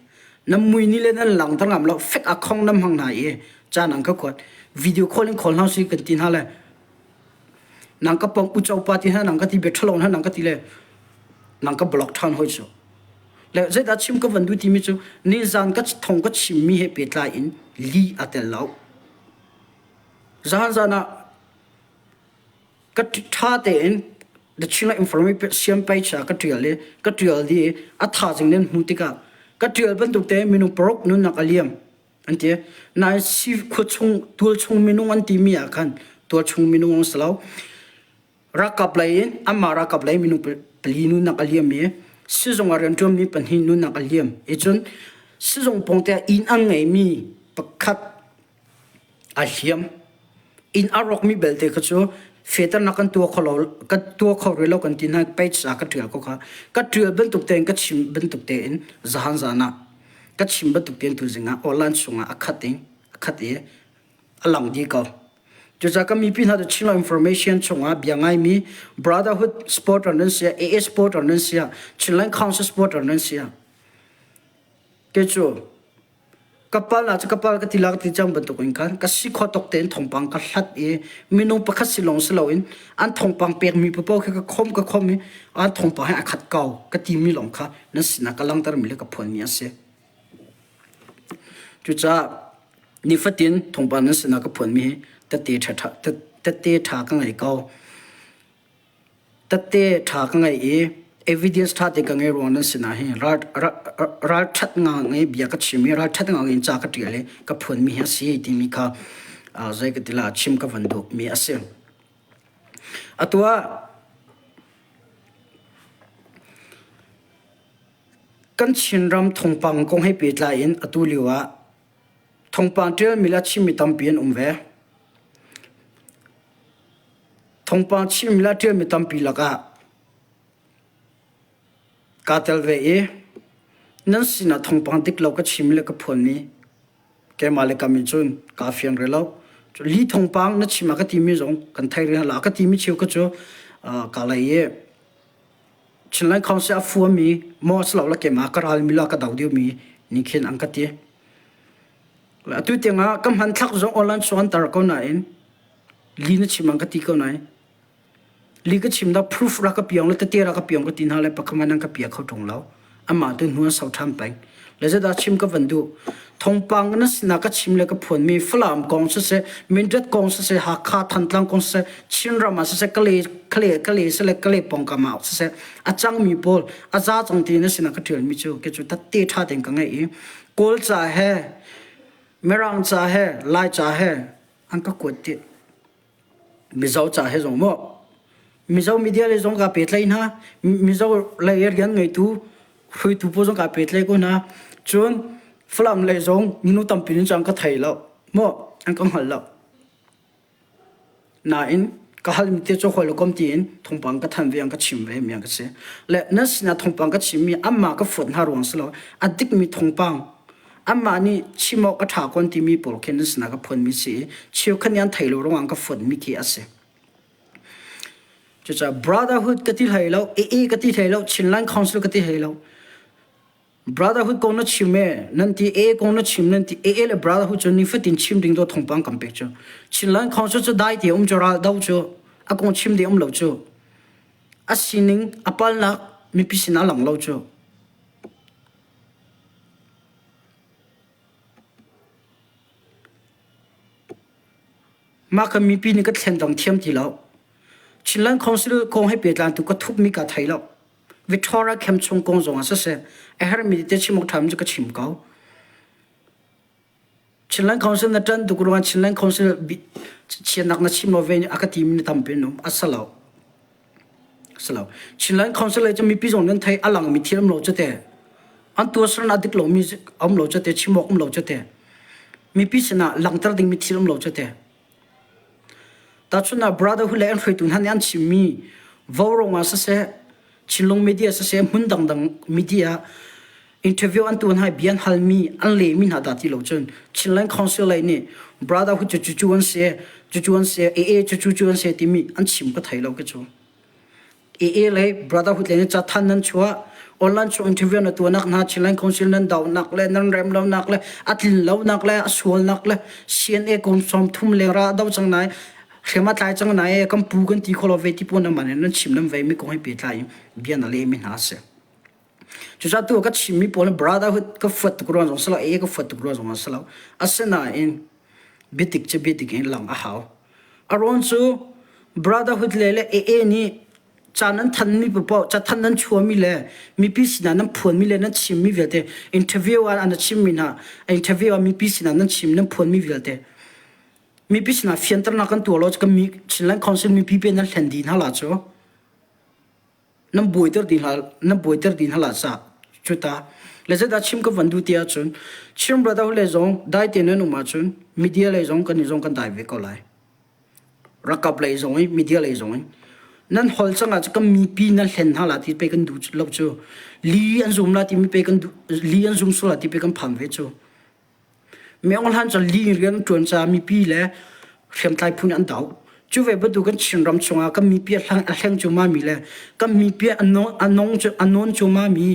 nan mui ni le nan lang ngam lo fek a khong nan hmang hna i caan an ka kuat video call in call hna si kan ti hna le Nang ka pong uco pa ti hna nang ka ti bia ṭhalo hna nang ka ti le nang ka block ṭhan hoi cu. Le zeidah chim ka van duh timi cu nizan ka thong ka chimmi he pehtlai in li a tel lo. Zahan zan ah ka ṭha tein the Chinland Information page ah ka ṭial i ka ṭial di i a thazing nan hmuh tikah ka ṭial bantuk te minung paruk nunnak a liam. an ti. Nain khua chung tualchung minung an timi ah khan tualchung minung an si lo. Ralkap lei in anmah ralkap lei minung pali nunnak a liam i sizung ah rianṭuanmi pahnih nunnak a liam. I cun sizung pawngte ah inn an ngeimi pakhat a hliam. Inn a rawkmi belte kha cu fehternak kan tuah kho lo kan tuah kho rih lo kan ti hna page ah ka ṭial ko kha. Ka ṭial bantuk tein ka chim bantuk tein zahan zan ah ka chim bantuk tein tuzing ah online chungah a khat in a khat i a lang dih ko. Cucaah kan mipi hna cu Chinland Information chungah bia ngaimi Brotherhood supporter nan si ah, AA supporter nan si ah, Chinland Council supporter nan si ah, kei cu ka pal ah cu ka pal ka ti la ka ti cang bantuk in khan ka si kho tok tein thawngpang ka hlat i minung pakhat si lawng si loin an thawngpang pekmi paoh khi ka khom ka khom i an thawngpang hi a khat ko ka timi lawng kha nan sinah ka langhtermi le ka phuanmi a si. Cucaah nifatin thawngpang nan sinah ka phuanmi hi tette ṭha tette ṭha ka ngei ko. Tette ṭha ka ngei i evidence ṭha te ka ngei ruang nan sinah hi ralṭhat ngang i bia ka chim i ralṭhat ngang in ca ka ṭial i ka phuanmi hi a si timi kha zei ka ti la chim ka van duhmi a si. Atu ah Kan Chinram thawngpang kong he pehtlai in atu lio ah thawngpang ṭialmi le a chimmi tampi an um ve. Thawngpang chimmi le a ṭialmi tampi lakah kaa tel ve i nan sinah thawngpang dik lo ka chim le ka phuanmi keimah le kam in cun kaa fiang rih lo. Li thawngpang na chim ah ka timi zong kan thei rih hna lo. A ka timi cheu kha cu kaa lei i Chinland Council a fuami maw silo le keimah ka ralmi la ka do deuhmi nih khin an ka ti. Atu tiangah ka hmanthlak zong online chung an tar ko nain li na chim an ka ti ko nain li ka chim da proof ra ka piang le tete ra ka piang ka ti hna le pakhaman an ka pia kho ṭung lo. Amah tu hnu an sau ṭhan peng. Le zeidah chim ka van duh? Thawngpang na sinah ka chim le ka phuanmi Falam kong siseh, Mindat kong siseh, Hakha, Thantlang kong siseh, Chinram ah siseh, Kale, Kale, Kale siseh, Kale pawngkam ah siseh, a cangmi pawl a za cang ti na sinah ka ṭialmi cu kei cu tatte ṭha tein ka ngeih i Kawl ca he, Mirang ca he, Lai ca he an ka kuat dih. Mizo ca he zong maw Mizo media lei zong kaa pehtlaih hna. Mizo lei rian ngeitu hruaitu pawl zong kaa pehtlaih ko hna. Cun Falam lei zong minu tampi nih cun an ka thei lo. Maw an ka hngal lo. Nain Ka halmi te cu hawi le kom tiin thawngpang ka than ve ang ka chim ve mi ang ka si. Le nan sinah thawngpang ka chimmi anmah ka fuat hna ruang si lo a dikmi thawngpang anmah nih chim awk a ṭha kon timi pawl khi nan sinah ka phuanmi si i cheukhat nih an thei lo ruangah ka fuatmi khi a si. Cucaah brotherhood ka ti hlei lo, AA ka ti hlei lo, Chinland Council ka ti hlei lo. Brotherhood kong na chim e, nan ti AA kong na chim nan ti AA le brotherhood cu nifatin chim ding do thawngpang kan pek cu. Chinland Council cu dai ti um cu ral do cu a kong chim ding um lo cu. A sining a palnak mipi sin a lang lo cu. Mah kan mipi nih ka thlen dang thiam ti lo. Chinland Council kong he pehtlai tu ka thupmi ka thei lo. Victoria camp chung kong zong ah siseh, a herhmi te chim awk ṭhami cu ka chim ko. Chinland Council na ṭan tuk ruangah Chinland Council chiatnak na chim lo ve a ka timi na tampi an um. A si lo. Si lo. Chinland Council lei cu mipi zong nan thei a langmi thil um lo cu te. An tuahsernak a dik lomi um lo cu te, chim awk um lo cu te. Mipi sinah langhter dingmi thil um lo cu te. Tahchunhnak Brotherhood le an hruaitu hna nih an chimmi Vaurawng ah siseh, Chinlung media siseh, hmun dangdang media interview an tuah hna i bia an halmi, an lehmi hna dah ti lo cun Chinland Council lei nih Brotherhood cu cucu an si, cucu an si, AA cu cucu an si timi an chim ka thei lo ka cu. AA le Brotherhood le cathan nan chuah online chung interview na tuahnak hna Chinland Council nan dohnak le nan rem lonak le a tlin lonak le a sualnak le CNA kum 30 leng ra do cang nai hrem a tlai cang nai kan pu kan ti kholo ve ti pun man nan chim nan ve mi kong hi pe tlai bia na le mi hna se cuca tu ka chim mi pawl brotherhood ka fuat tuk ruang zong salo AA ka fuat tuk ruang zong salo asinain biatik cu biatik in lang a hau. A ruang cu Brotherhood le le AA nih ca nan thanmi paoh cathan nan chuahmi le mipi sinah nan phuanmi le nan chimmi vialte interview ah an chimmi hna interview ah mipi sinah nan chim nan phuanmi vialte mipi sinah fianternak kan tuah lo kan mi Chinland Council mipi pe nan hlen dih hna la cu nan buaiter dih hna nan buaiter dih hna la sa cuta le zeidah chim ka van duh ti ahcun Chin brother le zong dai te nan um ahcun media lei zong kan i zong kan dai ve ko lai rakap lei zong i media lei zong i nan hol cang ah kan mipi nan hlen hna la ti pe kan duh lo cu li an zum la ti mi pe kan duh li an zum sul la ti pe kan phan ve cu Myeong hlan cu li rian ṭuan caah mipi le hriamtlai phun an doh. Cu ve bantuk kan Chinram chungah kan mipi a hleng cuahmahmi le kan mipi a nawn cuahmahmi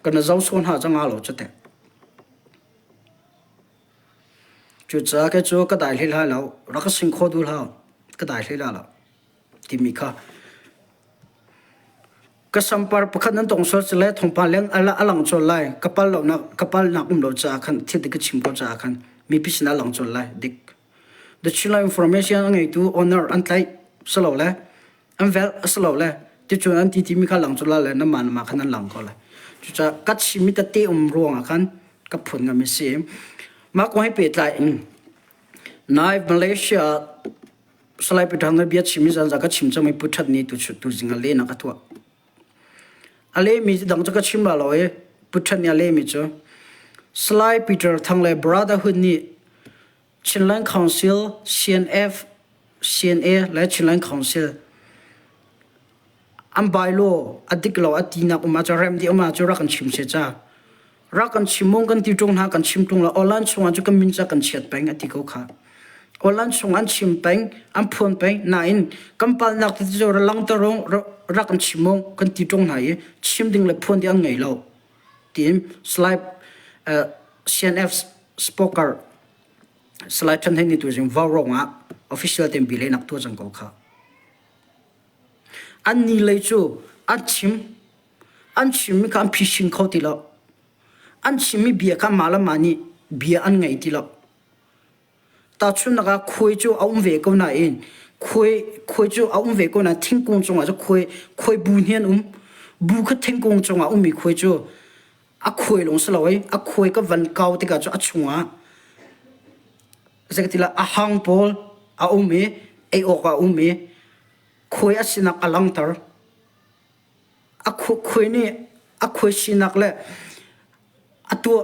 kan i zoh sawh hna cang hnga lo cu teh. Cucaah kei cu ka dai hlei lai lo, rak ka sing kho duh hlah, ka dai hlei lai lo timi kha Ka sampar pakhat nan tong sual le thawngpang leng a lang colh lai. Ka pal lonak ka palnak um lo caah khan thil dik ka chim ko caah khan mipi sinah a lang colh lai. Dik. The Chinland Information a ngeitu owner an tlaih silo le an velh a si lo le ticun an ti timi kha lang colh lai le namah namah khan an lang ko lai. Cucaah ka chimmi tete um ruangah khan ka phun ngam i si. Mah kong he pehtlai in nai Malaysia Salai Peter na bia chim zan za ka chim cang mi pu that ni tu tu zing a le na ka tuah. A le mi dang cu ka chim la lo i pu that ni a le mi cu Salai Peter Thang le Brotherhood nih Chinland Council CNF CNA le Chinland Council an bylaw a dik lo a tinak um ahcun rem dih um ahcun rak kan chim se ca. Rak kan chim mong kan ti ṭung hna kan chim ṭung lo online chungah cu kan min ca kan chiat peng a ti ko kha. Online chung an chim peng an phuan peng nain kan palnak te cu langter rak kan chim mong kan ti ṭung hna i chim ding le phuan ding an ngei lo tiin slide uh, CNF speaker slide ṭhan hei ni tu zing vaurawng ah official ten bi nak tuah cang ko kha. Annih lei cu an chim. An chimmi kha an phisin kho ti lo. An chimmi bia kha mah le mah nih bia an ngei ti lo. Tahchunhnak ah khuai cu a um ve ko nain khuai khuai cu a um ve ko nain thingkung cungah cu khuai khuai bu hnih an um. Bu kha thingkung cungah ummi khuai cu a khuai lawng si lo i a khuai ka van kau tikah cu a chungah zei ti lah a hang pawl a um i ei awk a um i khuai a sinak a langhter. A khuai nih a khuai sinak le a tuah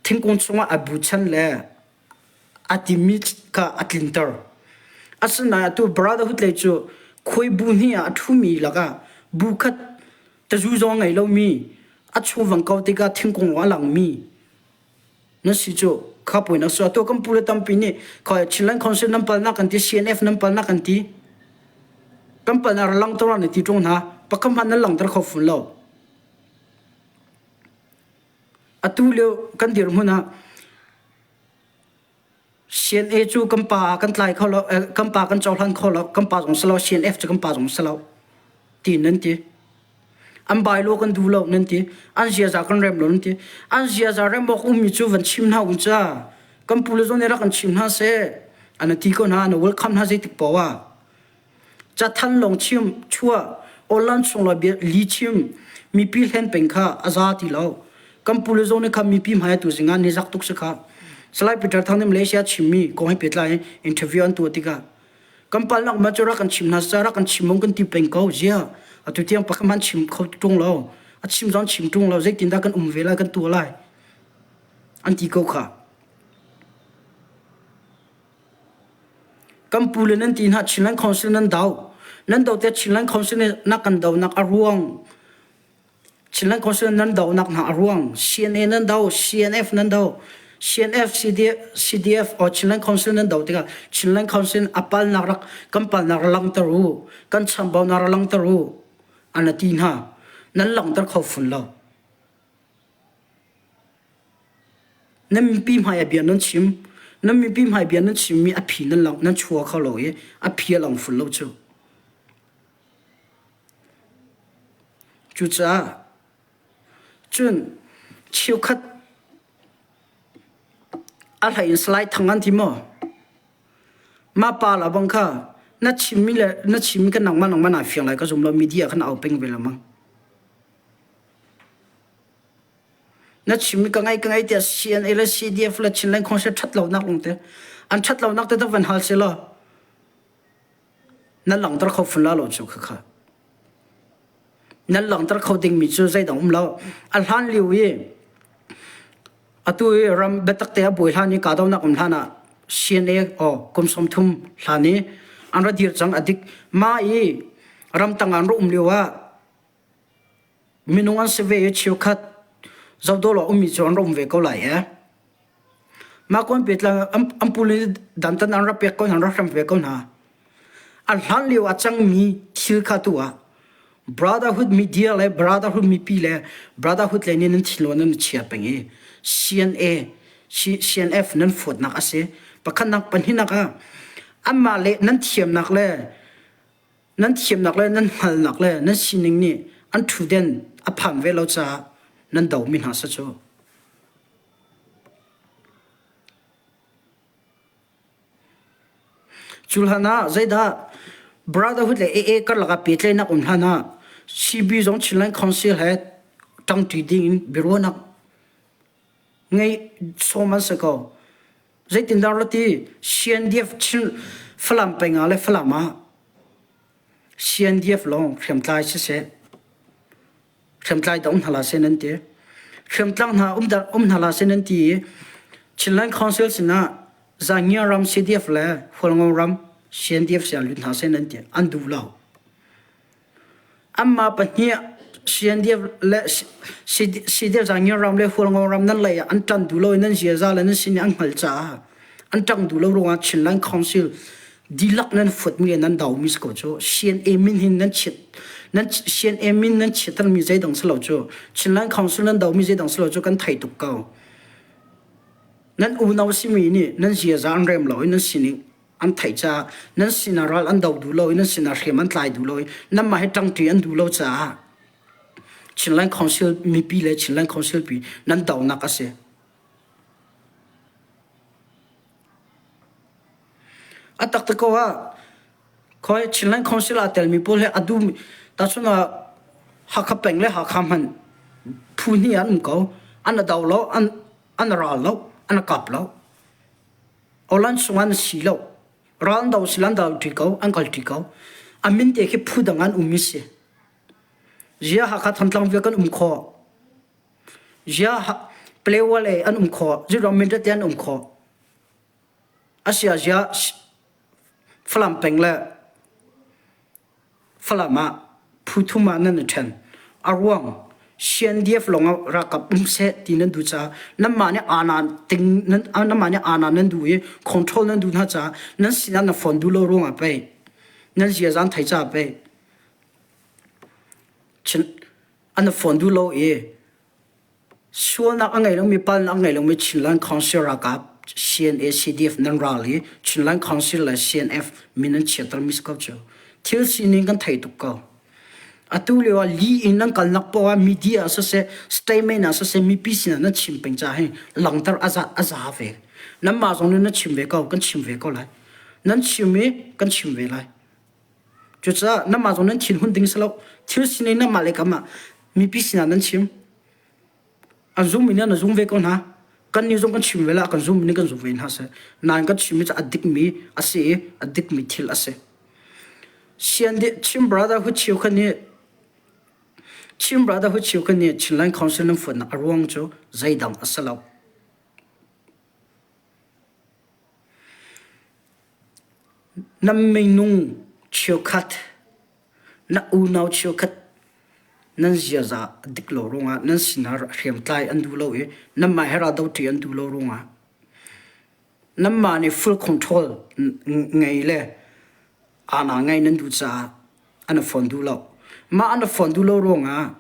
thingkung chungah a buchan le a timi kha a tlinter. Asinain atu Brotherhood lei cu khuai bu hnih ah a ṭhumi lakah bu khat tazu zong a ngei lomi a chung vang kau tikah thingkung lawng a langmi na si cu kha puai na si. Atu kan pule tampi nih khoi Chinland Council nan palnak kan ti, CNF nan palnak kan ti. Kan palnak ra langter na ti ṭung hna. Pakhat hmanh nan langter kho fun lo. Atu lio kan dirhmun ah CNA cu kan pa kan tlai kho lo, kan pa kan cohlan kho lo, kan pa zong si lo, CNF cu kan pa zong si lo ti nan ti. An bailo kan duh lo nan ti. An ziaza kan rem lo nan ti. An ziaza rem awk ummi cu van chim hna un ca. Kan pu le zong nih rak kan chim hna seh. An ti ko hna, an welcome hna zeitik paoh ah. Cathanh lawng chim, chuah, online chung la bia li chim, mipi hlen peng kha a za ti lo. Kan pu le zong nih kha mipi hmai tu zingah ni zak tuk si kha. Salai Peter Thang nih Malaysia chimmi kong he pehtlai in interview an tuah tikah kan palnak ma cu rak kan chim hna sa rak kan chim mong kan ti peng ko zia atu tiang pakhat hmanh chim kho ṭung lo a chim zong chim ṭung lo zeitindah kan um ve lai kan tuah lai an ti ko kha Kan pule nan ti hna Chinland Council nan do. Nan do te Chinland Council nih na kan donak a ruang Chinland Council nan donak hna a ruang CNA nan do CNF nan do CNF CDF, CDF or Chinland Council nan do tikah Chinland Council a palnak rak kan palnak rak langter u kan chambaunak rak langter u an ti hna nan langter kho fun lo Nan mipi hmai ah bia nan chim. Nan mipi hmai bia nan chimmi a phi nan lang nan chua kho lo i a phi a lang ful lo cu. Cucaah cun cheukhat a hlei in Salai Thang an ti maw? Mah pa la bang kha na chimmi le na chimmi kan nangmah nangmah naa fiang lai ka zum lo media khan au peng ve lengmang. Na chim ka ngai ka ngai tiah CNA le CDF le Chinland Council ṭhat lonak lung te an ṭhat lonak te van hal se law nan langhter kho fun la lo cu khakha nan langhter kho dingmi cu zeidang um lo a hlan lio i atu i ram biatak te a buai hlan i kahdohnak um hlan ah CNA o kum 30 hlan i an ra dir cang adik ma i ramtang an ra um lio ah Minung an si ve i cheukhat zohdawh lo ummi cu an rak um ve ko lai he. Mah kawn petlang an pu le dantan an rak pek ko hna, an rak hrem ve ko hna. A hlan lio a cangmi thil kha tu ah Brotherhood media le Brotherhood mipi le Brotherhood le nih nan thinlung nan chia peng i CNA CNF nan fuatnak a si. Pakhatnak pahnihnak ah anmah le nan thiamnak le Nan thiamnak le nan hngalhnak le nan sining nih an ṭhutden a phan ve lo caah nan domi hna si cu. Cu hlan ah zeidah Brotherhood le AA karlak ah pehtlaihnak um hlan ah CB zong Chinland Council he ṭangṭi ding in biaruahnak ngei sawm an si ko. Zeitindah ra ti CNDF Chin Falam peng ah le Falam ah CNDF lawng hriamtlai siseh hriamtlai dah um hna la seh nan ti. Hriamtlang hna um dah um hna la seh nan ti i Chinland Council sinah Zangia ram CDF le Hualngo ram CNDF siang lut hna seh nan ti. An duh lo. Anmah pahnih CNDF le CDF Zangiar ram le Hualngo ram nan lei ah an ṭan duh lo i nan ziaza le nan sin i an hngalh caah an ṭang duh lo ruangah Chinland Council dihlak nan fuatmi le nan domi si ko cu CNA min hin nan chiat nan CNA min nan chiattermi zeidang si lo cu Chinland Council nan domi zeidang si lo cu kan thei tuk ko. Nan unau simi nih nan ziaza an rem lo i nan sining an theih caah nan sinah ral an do duh lo i nan sinah hriam an tlai duh lo i nanmah hi ṭangṭi an duh lo caah Chinland Council mipi le Chinland Council pi nan donak a si. A taktak ko ah khoi Chinland Council aa telmi pawl he a duh tahchun ah Hakha peng le Hakha hmanh phu hnih an um ko an a do lo an an ral lo an a kap lo Awlan sung an si lo. Ral do sila an do ṭi ko, an kal ṭi ko. A min te khi phu dang an um i si. Zia Hakha Thantlang vial kan um khawh. Zia Palewa le an um khawh. Ziram Mindat te an um khawh. Asia zia. Falam peng le Falam ah phu thum ah nan i ṭhen. A ruang CNDF lawng ah ralkap um seh ti nan duh caah nanmah nih aana ting nan nanmah nih aana nan duh i control nan duh hna caah nan sinah na phone duh lo ruangah pei nan ziaza an thei caah pei Chin an phone duh lo i Sualnak a ngei lomi, palnak a ngei lomi Chinland Council ralkap CNA, CDF nan ral i Chinland Council le CNF min an chiattermi si ko cu. Thil sining kan thei tuk ko. Atu lio ah li in nan kalnak poah ah media ah siseh, statement ah siseh, mipi sinah nan chim peng caah hin langter a za, a za ve. Nanmah zong nih nan chim ve ko, kan chim ve ko lai. Nan chim i kan chim ve lai. Cucaah nanmah zong nan thinhun ding si lo. Thil sining nanmah le kam ah mipi sinah nan chim. An zummi nih an zum ve ko hna. Kannih zong kan chim ve la, kan zummi nih kan zum ve hna seh. Nain kan chimmi cu a dikmi a si i a dikmi thil a si. Sian Chin Brotherhood cheukhat nih Chin Brotherhood cheukhat nih Chinland Council nan fuatnak a ruang cu zeidang a si lo. Na minung cheukhat, na unau cheukhat nan ziaza a dik lo ruangah nan sinah hriamtlai an duh lo i nanmah he raldoṭi an duh lo ruangah nanmah nih full control ngei le aana ngei nan duh caah an i fawn duh lo. Mah an i fawn duh lo ruangah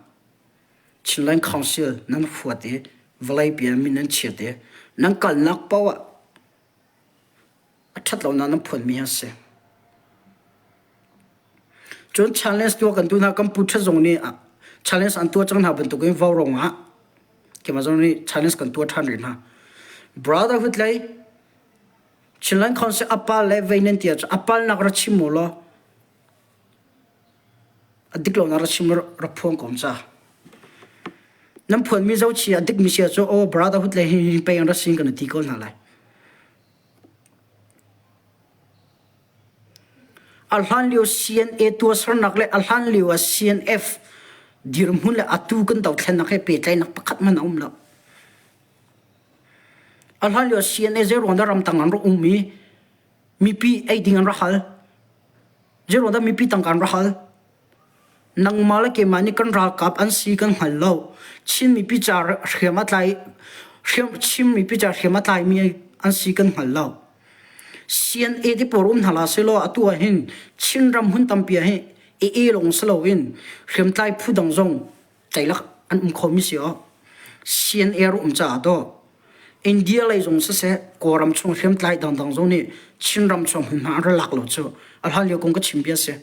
Chinland Council nan huat i vawleipi ah min nan chiat i nan kalnak paoh ah a ṭhat lonak nan phuanmi a si. Cun challenge tuah kan duh hna kan pu ṭhat zong nih challenge an tuah cang hna bantukin vaurawng ah keimah zong nih challenge kan tuah ṭhan rih hna. Brotherhood lei Chinland Council a pal le vei nan ti ahcun a palnak ra chim u law a dik lonak ra chim ra phuang ko ca. Nan phuanmi zohchih a dikmi si ahcun aw brotherhood lei hi pei an ra sin kan ti ko hna lai. A hlanlio CNA tuahsernak le a hlanlio ah CNF dirhmun le atu kan dothlennak he pehtlaihnak pakhat hmanh a um lo. A hlanlio CNA zeiruang dah ramtang an rak um i mipi ei ding an rak hal. Zeiruang dah mipi tangka an rak hal. Nangmah le keimah nih kan ralkap an si kan hngal lo. Chin mipi ca hriam a tlai hriam Chin mipi ca hriam a tlaimi an si kan hngal lo. CNA te pawl um hna la selaw atu ah hin Chinram hmun tampi ah hin AA lawng si loin hriamtlai phu dang zong ceilak an um khomi si aw. CNA ru um caah daw India lei zong siseh Kawlram chung hriamtlai dangdang zong nih Chinram chung hmunhma an ra lak lo cu a hlan lio kong ka chim bia si.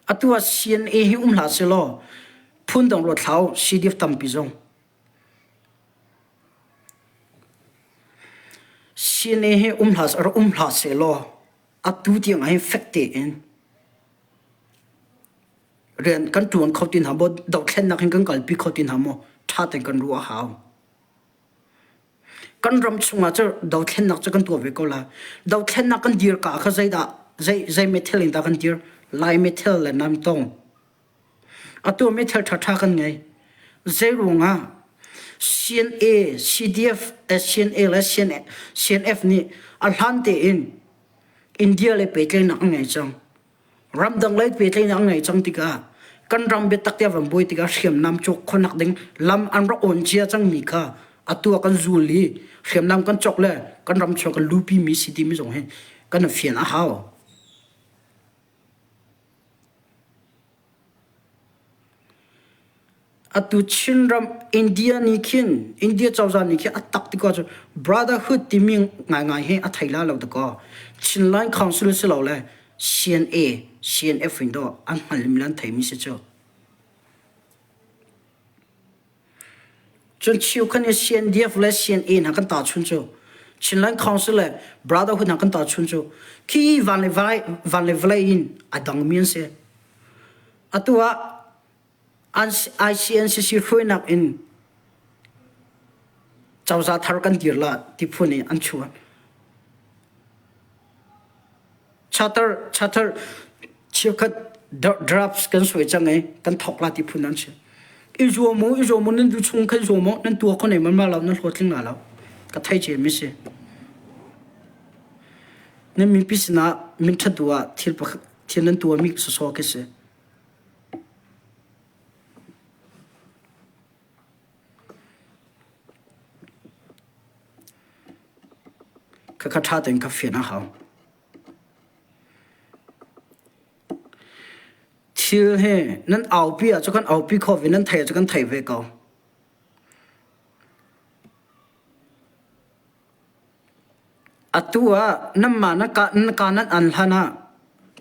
Atu ah CNA hi um hlah sehlaw phundang ruat hlah u, CDF tampi zong. CNA hi um hlah rak um hlah sehlaw atu tiang ah hin fek tein rian kan ṭuan kho ti hna maw, dothlennak hin kan kalpi kho ti hna maw, ṭha tein kan ruah a hau. Kan ram chungah cu dothlennak cu kan tuah ve ko lai. Dothlennak kan dir ka kha zeidah zei zei meithal in dah kan dir? Lai meithal le namtong. Atu meithal ṭhaṭha kan ngei. Zei ruangah CNA, CDF, eh, CNA le CNA, CNF nih a hlan tein India le pehtlaihnak an ngei cang. Ramdang lei pehtlaihnak an ngei cang tikah kan ram biatak tiah van buai tikah hriamnam cawk khonak ding lam an rak on cia cangmi kha atu ah kan zul i hriamnam kan cawk le kan ram chung kan lupi mi si timi zong hi kan fian a hau. Atu Chinram India nih khin India cozah nih khin a tak ti ko cu brotherhood timi ngaingai hi a thei la lo dakaw. Chinland Council si lo le CNA, CNF in dawh an hngalmi le an theimi si cu. Cun cheukhat nih CNDF le CNA hna kan tahchun cu Chinland Council le Brotherhood hna kan tahchun cu khi van le vawlei van le vawlei in a dangmi an si. Atu ah ICNCC hruainak in cozah thar kan dir la ti phun in an chuah. Charter charter cheukhat drafts kan suai cang i kan thawk la ti phun an si. I zuam u, i zuam u, nan du chung khan zuam u, nan tua kho nei man ma lo, nan hlawhtling la lo. Ka thei ciami si. Nan mipi sinah min ṭhat duh ah thil pakhat thil nan tuahmi sawsawh khi si. Khakha ṭha tein ka fian a hau. Thil hi nan aupi ahcun kan aupi khawh ve, nan theih ahcun kan thei ve ko. Atu ah nanmah na ka na ka nan an hlan ah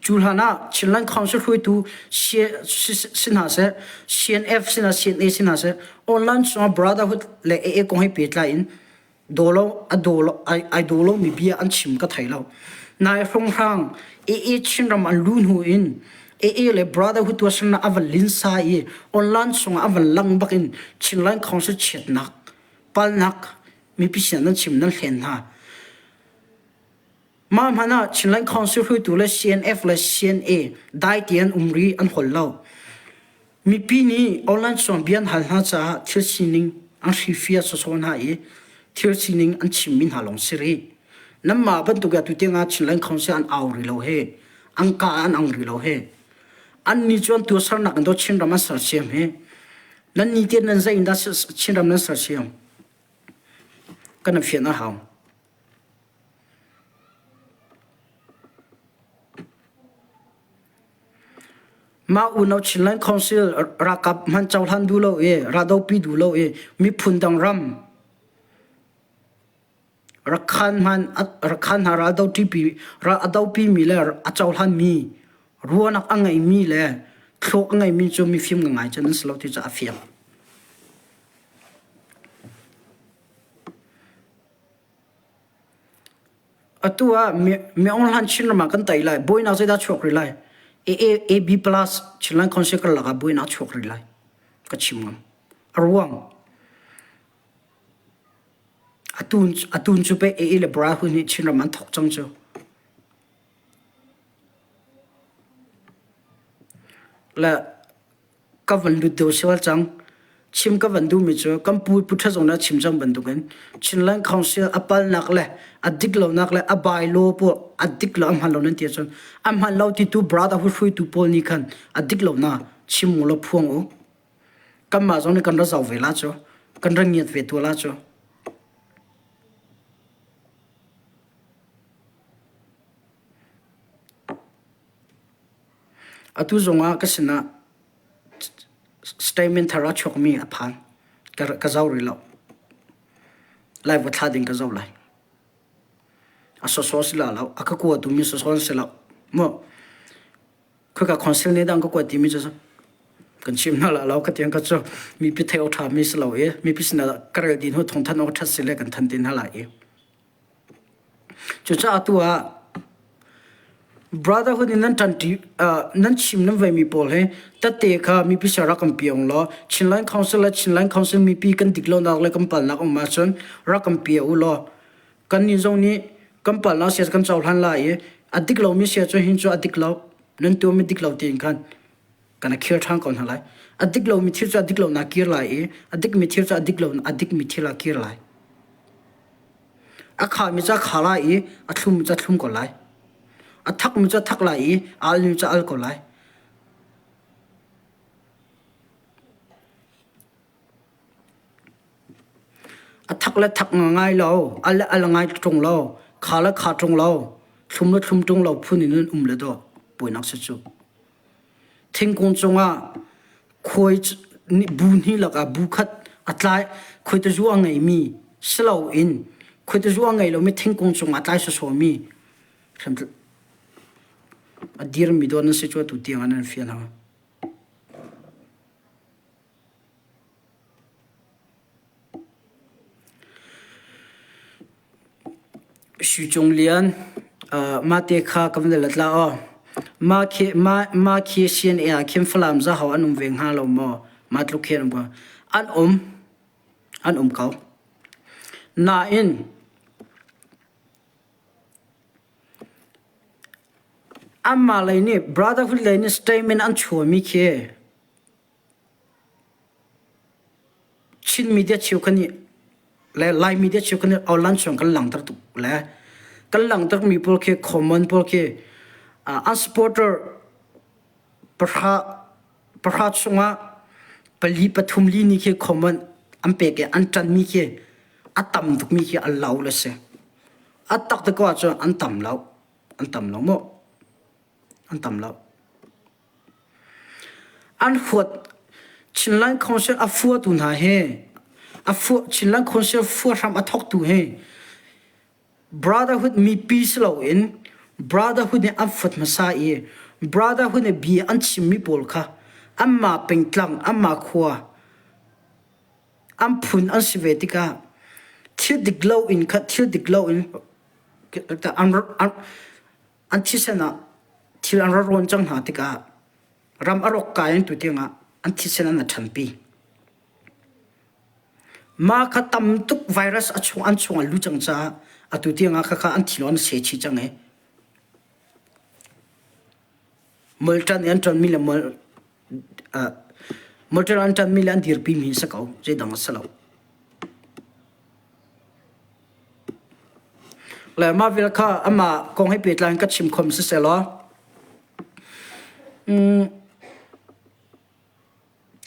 cu hlan ah Chinland Council hruaitu si hna seh, CNF si hna, CNA si hna seh, online chungah Brotherhood le AA kong he pehtlai in daw lo a daw lo ai ai daw lomi bia an chim ka thei lo. Nai hrawnghrang AA Chinram an lu hnu in AA le Brotherhood tuahsernak a van linsa i online chungah a van lang bak in Chinland Council chiatnak palnak mipi sin nan chim nan hlen hna. Mah hmanh ah Chinland Council hruaitu le CNF le CNA dai tein um ri an hol lo. Mipi nih online chuang bia an hal hna caah thil sining an hrifia sawsawh hna i thil sining an chimmi hna lawng si rih. Nanmah bantuk atu tiang ah Chinland Council an au rih lo he, an ka an ang rih lo he. An nih cu an tuahsernak in do Chinram an sersiam he. Nan ni te nan zei in dah Chinram nan sersiam? Kan fian a hau. Mah unau Chinland Council ralkap hmanh cohlan duh lo i raldopi duh lo i miphun dang ram Rakhan hman Rakhan hna ral doṭipi ral a dopimi le a cohlanmi ruahnak a ngeimi le thluak a ngeimi cu mifim ngai cu nan si lo ti cu a fiang. Atu ah Myaung Hlan Chinram ah kan tei lai. Buainak zeidah chuak rih lai? AB plus Chinland Council karlak ah buainak chuak rih lai. Ka chim ngam. A ruang atun atun cu pe AA le Brahun nih Chinram an thok cang cu. Le ka van lut deuh sual cang. Chim ka van duhmi cu kan pu Pu Ṭha Zung nih a chim cang bantukin Chinland Council a palnak le a dik lonak le a bylaw pawl a dik lo a hman lo nan ti ahcun a hman lo titu brotherhood hruaitu pawl nih khan a dik lo na chim u law phuang u. Kanmah zong nih kan ra zoh ve la cu. Kan ra ngiat ve tu la cu. Atu zongah ka sinah statement thar a chuakmi a phan. Ka, ka zoh rih lo. Lai va thla ding ka zoh lai. A sawsawh si la lo. A ka kuatu mi sawsawh si lo. Mu. Khika council nih dang ka kuat timi cu kan chim hna la lo ka tiang ka cu mipi thei awk ṭha mi si lo i mipi sinah ka rel din hu thong than awk ṭhat si le kan than tin hna lai i Cucaah atu ah brotherhood in nan ṭanṭi nan chim nan veimi pawl hi tette kha mipi ser rak kan piang law Chinland Council le Chinland Council mipi kan dik lonak le kan palnak um ahcun rak kan pia u law kannih zong nih kan palnak sia kan cohlan lai i a dik lomi sia cu hin cu a dik lo nan tuahmi dik lo tiin khan kan a khir ṭhan ko hna lai. A dik lomi thil cu a dik lonak kir lai i a dikmi thil cu a dik lo a dikmi thil ah kir lai. A khami cu a kha lai i a thlummi cu a thlum ko lai. A thakmi cu a thak lai i a almi cu a al ko lai. A thak le thak ngai lo, al le al ngai ṭung lo, kha le kha ṭung lo, thlum le thlum ṭung lo phun in an um le dawh puainak si cu. Thingkung cungah khuai bu hnih lakah bu khat a tlai khuaitazu a ngeimi si loin khuaitazu a ngei lomi thingkung cungah a tlai sawsawmi a dirmi dawt nan si cu atu tiang ah nan fial hna. Sui Cung Lian, Mah te kha ka van let la aw. Mah khi mah mah khi CNA ah khin Falam zahau an um ve hnga lo maw? Mah tluk khi an um ko. An um. An um ko. Nain anmah lei nih Brotherhood lei nih statement an chuahmi khi Chin media cheukhat nih. Le Lai media cu kan online chung kan langter tuk le kan langter mi pawl khi common pawl khi an supporter pahra pahra chungah pali pathum li ni khi common an pek i an ṭanmi khi a tam tukmi khi an lo le si. A tak te ko ahcun an tam lo. An tam lo maw? An tam lo. An huat Chinland Council a fuatu hna hi a fua Chinland Council fua hram a thawktu hi Brotherhood mipi si loin Brotherhood nih an fuat hmasa i Brotherhood nih bia an chimmi pawl kha anmah pengtlang anmah khua an phun an si ve tikah thil dik lo in kha thil dik lo in an, an, an thisen ah thil an ra rawn cang hna tikah ram a rawk kai in tu tiangah an thisen an a ṭhanpi. Mah kha tam tuk virus a chung an chung a lu cang caah atu tiangah khakha an thi an se chih cang i molṭan i an ṭanmi le mol molṭan an ṭanmi le an dirpimi si ko zeidang a si lo. Le mah vial kha amah kong he pehtlai in ka chim khom siseh law mm,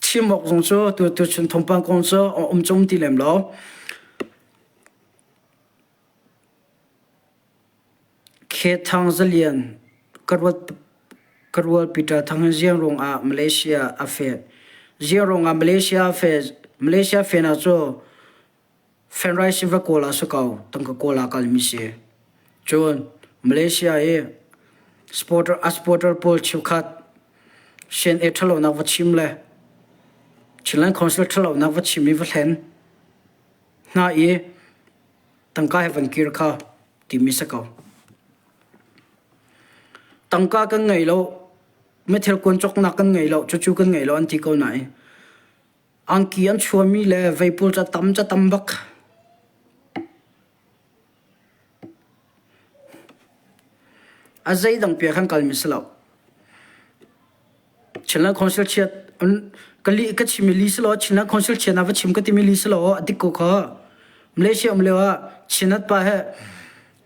chim awk zong cu tu tuchun thawngpang kong cu a um cu um ti lem lo. Khe Thang Zalian ka ruat ka rual Peter Thang hi ziang ruangah Malaysia a feh. Ziang ruangah Malaysia a feh. Malaysia fehnak cu Fenrai va kawl ah si ko, tangka kawl ah kalmi si. Cun Malaysia i supporter, a supporter pawl cheukhat CNA ṭhalonak va chim le Chinland Council ṭhalonak va chim i va hlen hna i tangka he van kir kha timi si ko. Tangka kan ngei lo, mithil kuan cawknak kan ngei lo, cucu kan ngei lo an ti ko nain Angki an chuahmi le veipul ca tam ca tam bak. A zeidang pia khan kalmi si lo. Chinland Council chiat ka li ka chimi li si lo Chinland Council chiat na va chim ka timi li si lo a dik ko kha. Malaysia um lio ah Chinat pa he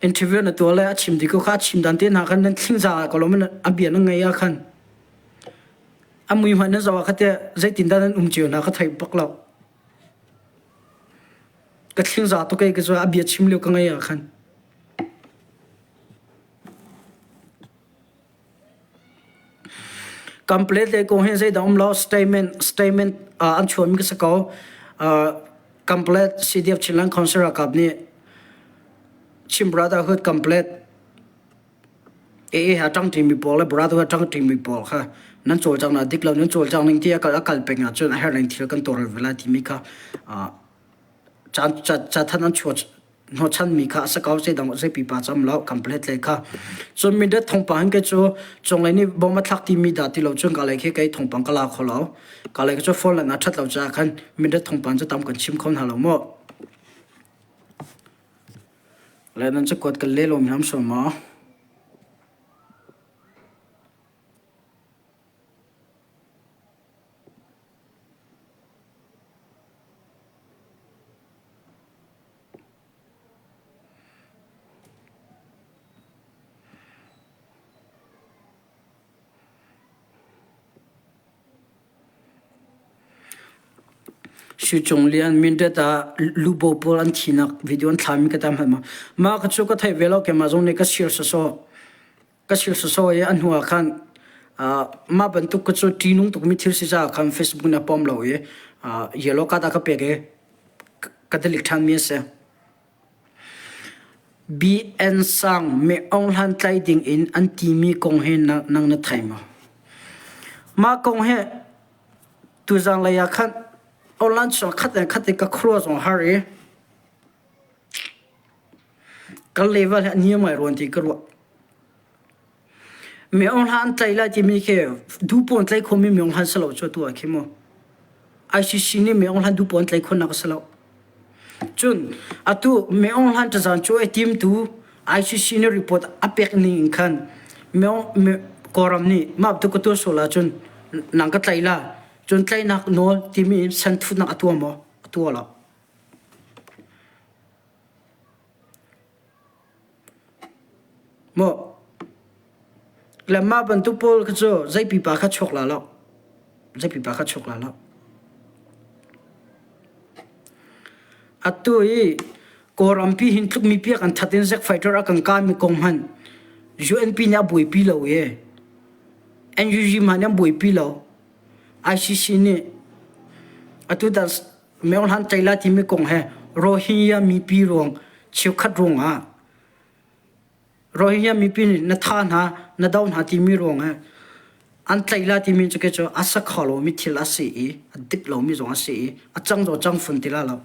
interview na tuah le a chim di ko kha a chim dan te hna khan nan thling za ko lo man a bia na ngei ah khan A mui hmanh nan zoh ah kha zeitindah nan um cio hna ka thei bak lo. Ka thlingza tuk ei ka cu a bia chim lio ka ngei ah khan. Complete le kong hin zeidah um lo statement statement uh, an chuahmi ka si ko. Uh, complete CDF Chinland Council ralkap nih Chin Brotherhood complete AA he a ṭangṭimi pawl le brother he a ṭangṭimi pawl kha nan cawlcanghnak dik lo nan cawlcangh ning ti a kal a kal peng ahcun a herh ning thil kan tawlrel ve lai timi kha ca cathanh an chuah hnawhchanmi kha a si ko zeidang zei pipa cam lo complete le kha cun mindat thawngpang hin kei cu cunglei nih bom a thlak timi dah ti lo cun ka lei khi kei thawngpang ka la kho lo ka lei cu phone lan a ṭhat lo caah khan mindat thawngpang cu tam kan chim kho hna lo mu Le nan cakuat kan leh lomi am sual maw? Sui Cung Lian Mindat ah lubo pawl an thinak video an thlami ka tam hal ma. Mah ka cu ka theih ve lo keimah zong nih ka share sawsawh. Ka share sawsawh i a hnu ah khan mah bantuk ka cu ṭihnung tukmi thil si caah khan Facebook in a pom lo i yellow card a ka pek i ka delete ṭhanmi a si. BN Sang Me Aung Hlan tlaih ding in an timi kong hi nang na thei maw? Mah kong hi tuzang lei ah khan online chung khat in khat in ka khuaruah zong har i ka level hi a niam ngai ruan ti ka ruah. Me Aung Hlan an tlaih lai timi khi duhpaoh an tlaih khomi Me Aung Hlan si lo cu atu ah khi mu. ICC nih Me Aung Hlan duhpaoh an tlaih khawhnak a si lo. Cun atu Me Aung Hlan ṭazan cu a timtu ICC nih report a pek ning in khan Me Aung Kawlram nih mah bantuk ka tuah sual ahcun nang ka tlaih la cun tlaihnak nawl timi in santhutnak a tuah maw? A tuah lo. Maw le mah bantuk pawl kha cu zei pipa kha chuak la lo. Zei pipa kha chuak la lo. Atu i Kawlrampi hin tluk mi piak an that in Zack Fighter a kan kami kong hmanh UNP nih a buaipi lo i NUG hmanh nih an buaipi lo. ICC nih atu dan Myo Hlan Taila timi kong he Rohingya mipi ruang cheukhat ruangah Rohingya mipi nih na tha hna na do hna timi ruangah an tlaih la timi cu cu a sa kho lomi thil a si i a dik lomi zong a si i a cang zong cang fun ti la lo.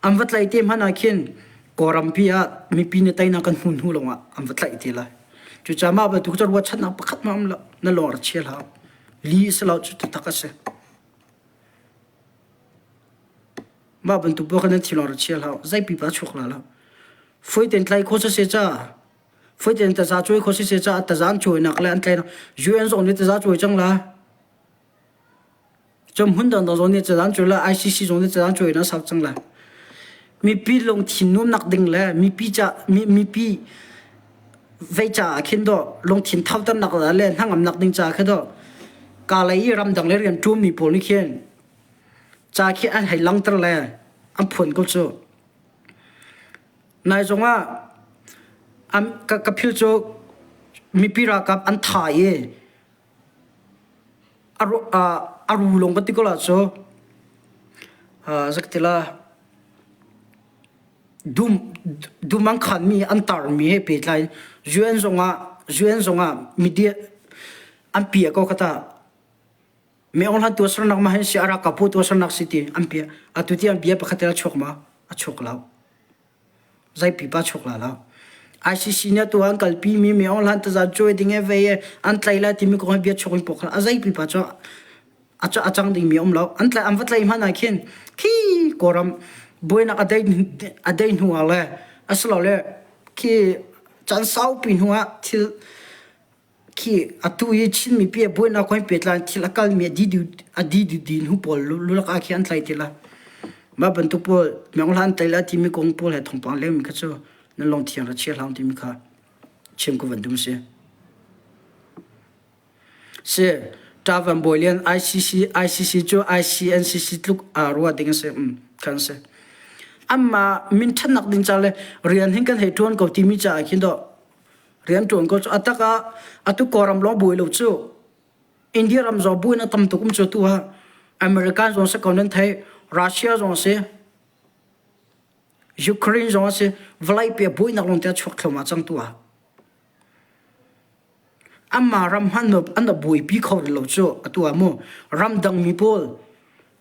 An va tlaih te hmanh ah khin Kawlrampi ah mipi nih teinak kan hmu hnu lawngah an va tlaih ti lai. Cucaah mah bantuk cu ruahchannak pakhat hmanh um lo. Na lawng ra chia hlah. Li si lo cu taktak a si. Mah bantuk bawk in thil ra chia hlah. Zei pipa chuak la lo. Foi ten tlai kho se ca foi ten taza cuai kho se ca taza an cuai nak le an tlai UN zong nih taza cuai cang la. Cun hmun dang dang zong nih taza an cuai la ICC zong nih taza an cuai na sau cang la. Mipi lungthin nuamnak ding le mipi ca mipi vei caah khin dawh lungthin thauternak le hnangamnak ding caah khin dawh kalay i ramdang le rian ṭuanmi pawl nih khin ca khi an hei langter le an phuan ko cu. Nai zongah an ka, ka phil cu mipi ralkap an tha i a ru, a ru lawng ka ti ko la cu zaktila Dum dum an khanmi an tarmi he pehtlai UN zongah UN zongah media an pia ko kata me ong hlan tuahsernak ma hin si a ralkap tuahsernak si ti an pia atu ti an bia pakhat a chuak ma a chuak lo zei pipa chuak la lo ICC nih tu an kalpi mi me ong hlan taza cuai ding e ve e an tlai la timi kong bia chuak in pok a zei pipa chu a cang dingmi a um lo. An tlai an va tlaih hmanh ah khin khi Kawlram buainak a dai a dai hnu ah le asilole khi caan saupi hnu ah thil khi atu i Chin mipi a buainak kong he pehtlai in thil a kalmi a di a di di hnu pawl lulak ah khi an tlai ti lai. Mah bantuk pawl Myanghla an tlai lai timi kong pawl he thawngpang lengmi kha cu nan lungthiang ra chia hlah timi kha chim ka van dum si. Si, Ṭavan Bawi Lian ICC ICC cu ICNCC tluk aa ruah ding a si. Um, kan si. Amah min ṭhatnak ding ca le rian hin kan hei ṭuan ko timi caah khin dawh rian ṭuan ko cu a tak ah atu Kawlram lawng buai lo cu India ram zong buin a tam tuk um cu tu ah American zong si ko nan thei Russia zong si Ukraine zong a si vawlei pe buainak lawng te a chuak thluahmah cang tu ah Anmah ram hmanh an rak buaipi kho rih lo cu atu ah mu ramdang mi pawl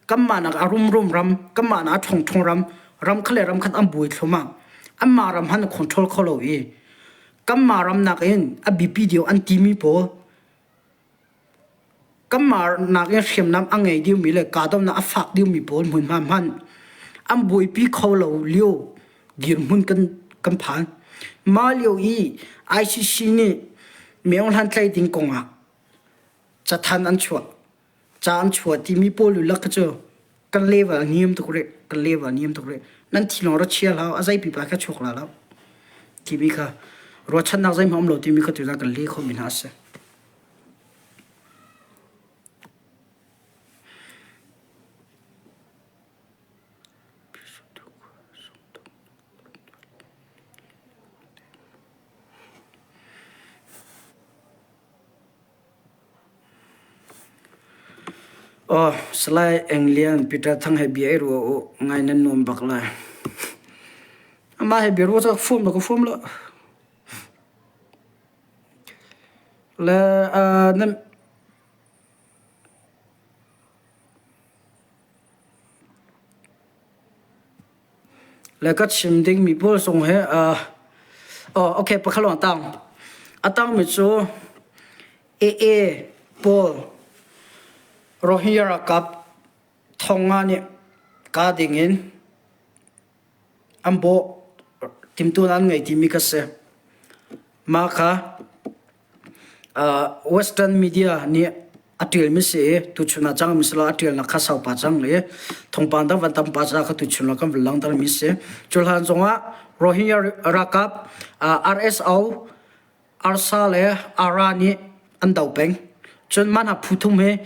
kanmah nak a rumrum ram kanmah nak a ṭhawngṭhawng ram ram khat le ram khat an buai thluahmah anmah ram hmanh an control kho lo i kanmah ram nakin a biapi deuh an timi pawl Kanmah nakin hriamnam a ngei deuhmi le kahdohnak a fak deuhmi pawl hmunhma hmanh an buaipi kho lo lio dirhmun kan, kan phan. Mah lio i ICC nih Myo Hlan tlaih ding kongah cathanh an chuah. Ca an chuah timi pawl lulak kha cu kan level a niam tuk rih. Kan level a niam tuk rih. Nan thi lawng ra chia hlah, a zei pipa kha chuak la lo. Timi kha ruahchannak zeihmanh um lo timi kha tuzaan kan le khomi hna a si. Aw, Salai Eng Lian, Peter Thang he bia i ruah u. Ngai nan nuam bak lai. Amah he bia ruah cu ka fuam lo ka fuam lo. Le uh, nan le ka chim dingmi pawl zong hi uh, oh, okay pakhat lawng a tang. A tangmi cu AA pawl Rohingya ralkap thong nga nih ka ding in an bawh timtuan an ngei timi kha si. Mah kha Western media nih a ṭialmi si i tuchun ah cangmi si lo a ṭialnak kha saupa cang i thawngpang dang van tam pa ca kha tuchun ah kan van langhtermi si. Cu hlan zongah Rohingya ralkap RSO. Arsa le Ara nih an do peng. Cun mah hna phu thum hi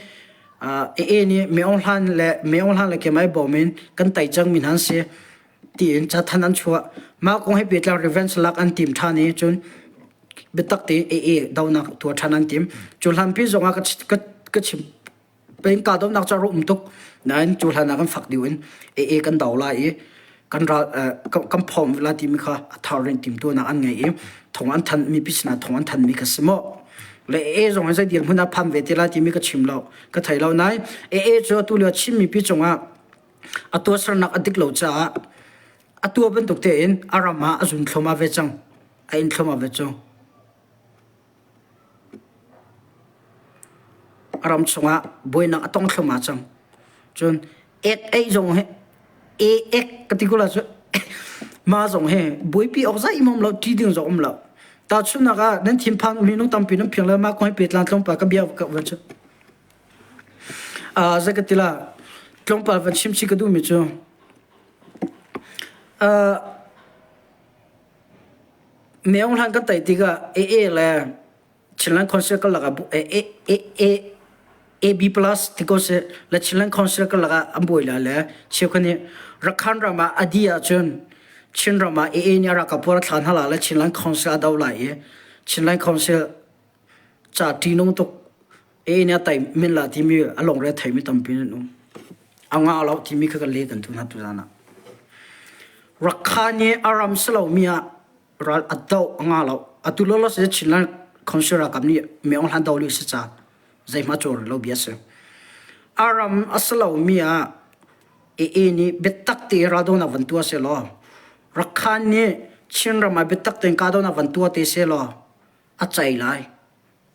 AA nih Meong Hlan le Meong Hlan le Kemai bawm in kan tei cangmi hna an si tiin cathanh an chuah. Mah kong he pehtlai revenge lak an tim ṭhan i cun biatak tein AA donak tuah ṭhan an tim. Cu hlanpi zongah ka, ka, ka chim peng kahdohnak cu a rak um tuk nain cu hlan ah kan fak deuh in AA kan do lai i kan ral kan phawm la timi kha a thar in timtuahnak an ngei i thong an thanh mipi sinah thong an thanmi kha si maw le AA zong hi zei dirhmun ah phan ve te lai timi ka chim lo ka thei lo nain AA cu atu lio Chin mipi cungah a tuahsernak a dik lo caah a tuah bantuk tein a ram ah a zun thluahmah ve cang a in thluahmah ve cu A ram chungah buainak a tong thluahmah cang. Cun ek ei zong hi e ek ka ti ko la cu ma zong hi buaipi awk zeihmanh um lo ṭi ding zong um lo. Tahchunhnak ah nan thinphang minung tampi nan phiang le mah kong hi petlang tlawmpal ka bia ka van chim. Uh, zei ka ti la tlawmpal van chim chih ka duhmi cu uh, Meong hlan kan tei tikah AA le Chinland Council karlak ah AB plus ti ko seh le Chinland Council karlak ah an buai lai le cheukhat nih Rakhine ram ah a dih ahcun Chin ram ah AA nih a ralkap pawl a thla hna lai le Chinland Council a do lai i Chinland Council ca ṭihnung tuk AA nih a tei min la timi a lungre a theimi tampi an um. A ngah lo timi kha kan le kan tu hna tuzan ah. Rakhine i a ram si lomi ah ral a doh a ngah lo. Atu lawlaw si Chinland Council ralkap nih Meong Hlan do li si ca zeihmah cawl lo bia si. A ram a si lomi ah AA nih biatak te raldonak van tuah seh law Rakhine nih Chin ram ah biatak tein kahdohnak van tuah te seh law a cei lai.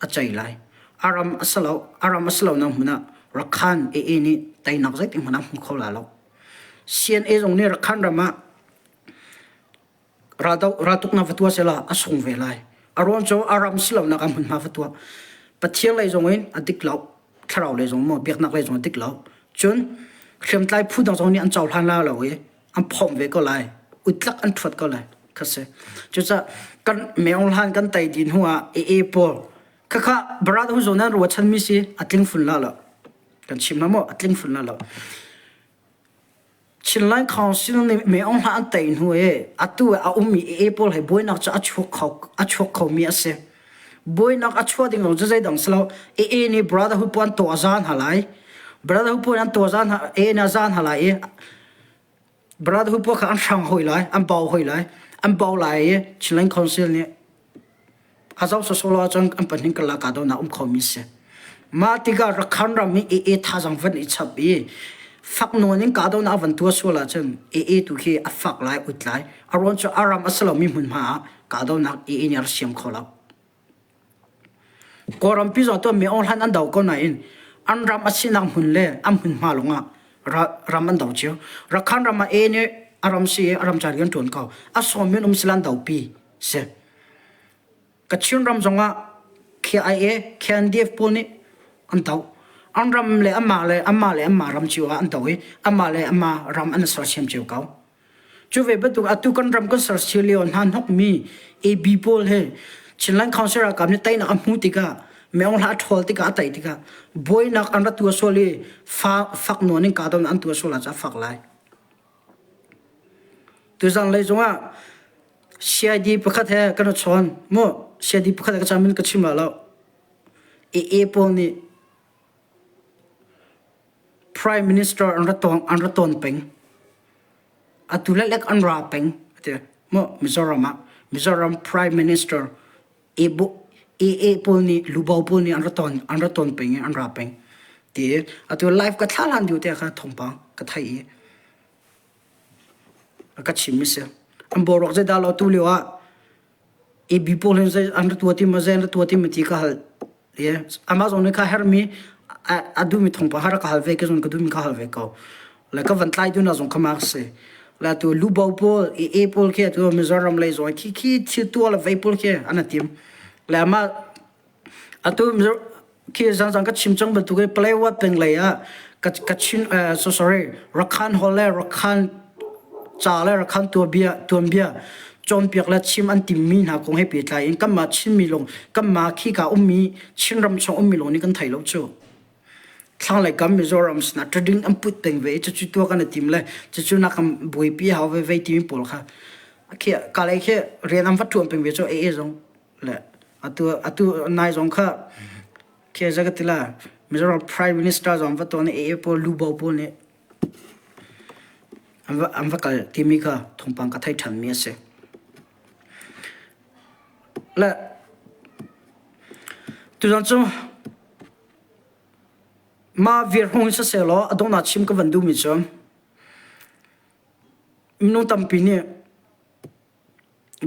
A cei lai. A ram a si lo, a ram a si lonak hmun ah Rakhine AA nih teinak zeitik hmanh ah hmu kho la lo. CNA zong nih Rakhine ram ah raldoh raltuknak va tuah sehla a sung ve lai. A ruang cu a ram si lonak ah hmunhma va tuah. Pathian lei zong in a dik lo, thlarau lei zong maw biaknak lei zong a dik lo. Cun hriamtlai phu dang zong nih an cohlan la lo i an phomh ve ko lai. Utlak an ṭhuat ko lai. Kha si. Cucaah kan meong hlan kan tei din hnu ah AA pawl khakha barat hu zawn nan ruahchanmi si a tling fun la lo. Kan chim hna maw a tling fun la lo. Chinland Council nih Meong hla an tei hnu i atu a ummi AA pawl he buainak cu a chuak kho a chuak khomi a si. Buainak a chuah ding lo cu zeidang si lo. AA nih Brotherhood pawl an tuah zan hna lai. Brotherhood pawl an tuah zan hna AA nih a zan hna lai i Brotherhood pawl kha an hrang hoi lai, an bau hoi lai. An bau lai i Chinland Council nih A zoh sawsawh lo ahcun an pahnih karlak kahdohnak um khomi si. Mah tikah Rakhine ram hi AA thazaang van i chap i fak nawn in kahdohnak van tuah sual ahcun AA tu khi a fak lai, ut lai. A ruang cu a ram a si lomi hmunhma ah kahdohnak AA nih a rak siam kho lo. Kawlrampi zong tuah mi hlan an do ko nain an ram a sinak hmun le an hmunhma lawngah ram an do cio. Rakhine ram ah AA nih a ram si i a ram ca rian ṭuan ko. A sawm in um sila an dopi si. Kachin ram zongah KIA, KNDF pawl nih an doh. An ram le anmah le anmah le anmah ram cio ah an doh i anmah le anmah ram an sersiam cio ko. Cu ve bantuk atu kan ram kan sersiam lio hna hnokmi AB pawl he Chinland Council ralkap nih teinak a hmu tikah Meong hla a ṭhawl tikah a tei tikah buainak an rak tuah sual i fa fak nawn in kahdohnak an tuah sual ah cun a fak lai. Tuzan lei zongah CID pakhat he kan i chawn. Mu CID pakhat he ka cam in ka chim la lo. AA pawl nih Prime Minister an ra ton an ra ton peng. Atu le lek an ra peng. Ati mu Mizoram ah Mizoram Prime Minister AA pawl nih lubo pawl nih an ra ton an ra ton peng i an ra peng. Ti atu live ka thla hlan deuh te kha thawngpang ka thai i A ka chim mi si. An boruak zeidah lo tu lio ah AB pawl hin zei an ra tuah ti maw zei an ra tuah ti maw ti ka hal. Ye amah zong nih kha hermi a, a duhmi thawngpang har ka hal ve ke zong ka duhmi ka hal ve ko. Le ka van tlai tu na zong kha mak si. Le tu lubo pawl AA pawl khi tu Mizoram lei zong khi khi thil tuah le vei pawl khi an tim. Le amah Atu khi zangzang ka chim cang bantuk in Paletwa peng lei ah ka ka chin uh, so sorry Rakhan Hall le Rakhan ca le Rakhan tuanbia tuanbia. Cawnpiak le chim an timmi hna kong he pehtlai in kanmah Chinmi lawng kanmah khika ummi Chinram chung ummi lawng nih kan thei lo cu. Thlanglei kam Mizoram sinah trading an put peng ve i cucu tuah kan i tim le cucu nak kan buaipi hau ve vei timi pawl kha khi kalay khi rian an va ṭuan peng ve cu AA zong le atu atu nai zong kha khi za ka ti la Mizoram Prime Minister zong va tuan i AA pawl lubo pawl nih an va an va kal timi kha thawngpang ka thei ṭhan mi a si. Le tuzan cu Mah virhung hi sisehlaw a donghnak chim ka van duhmi cu minung tampi nih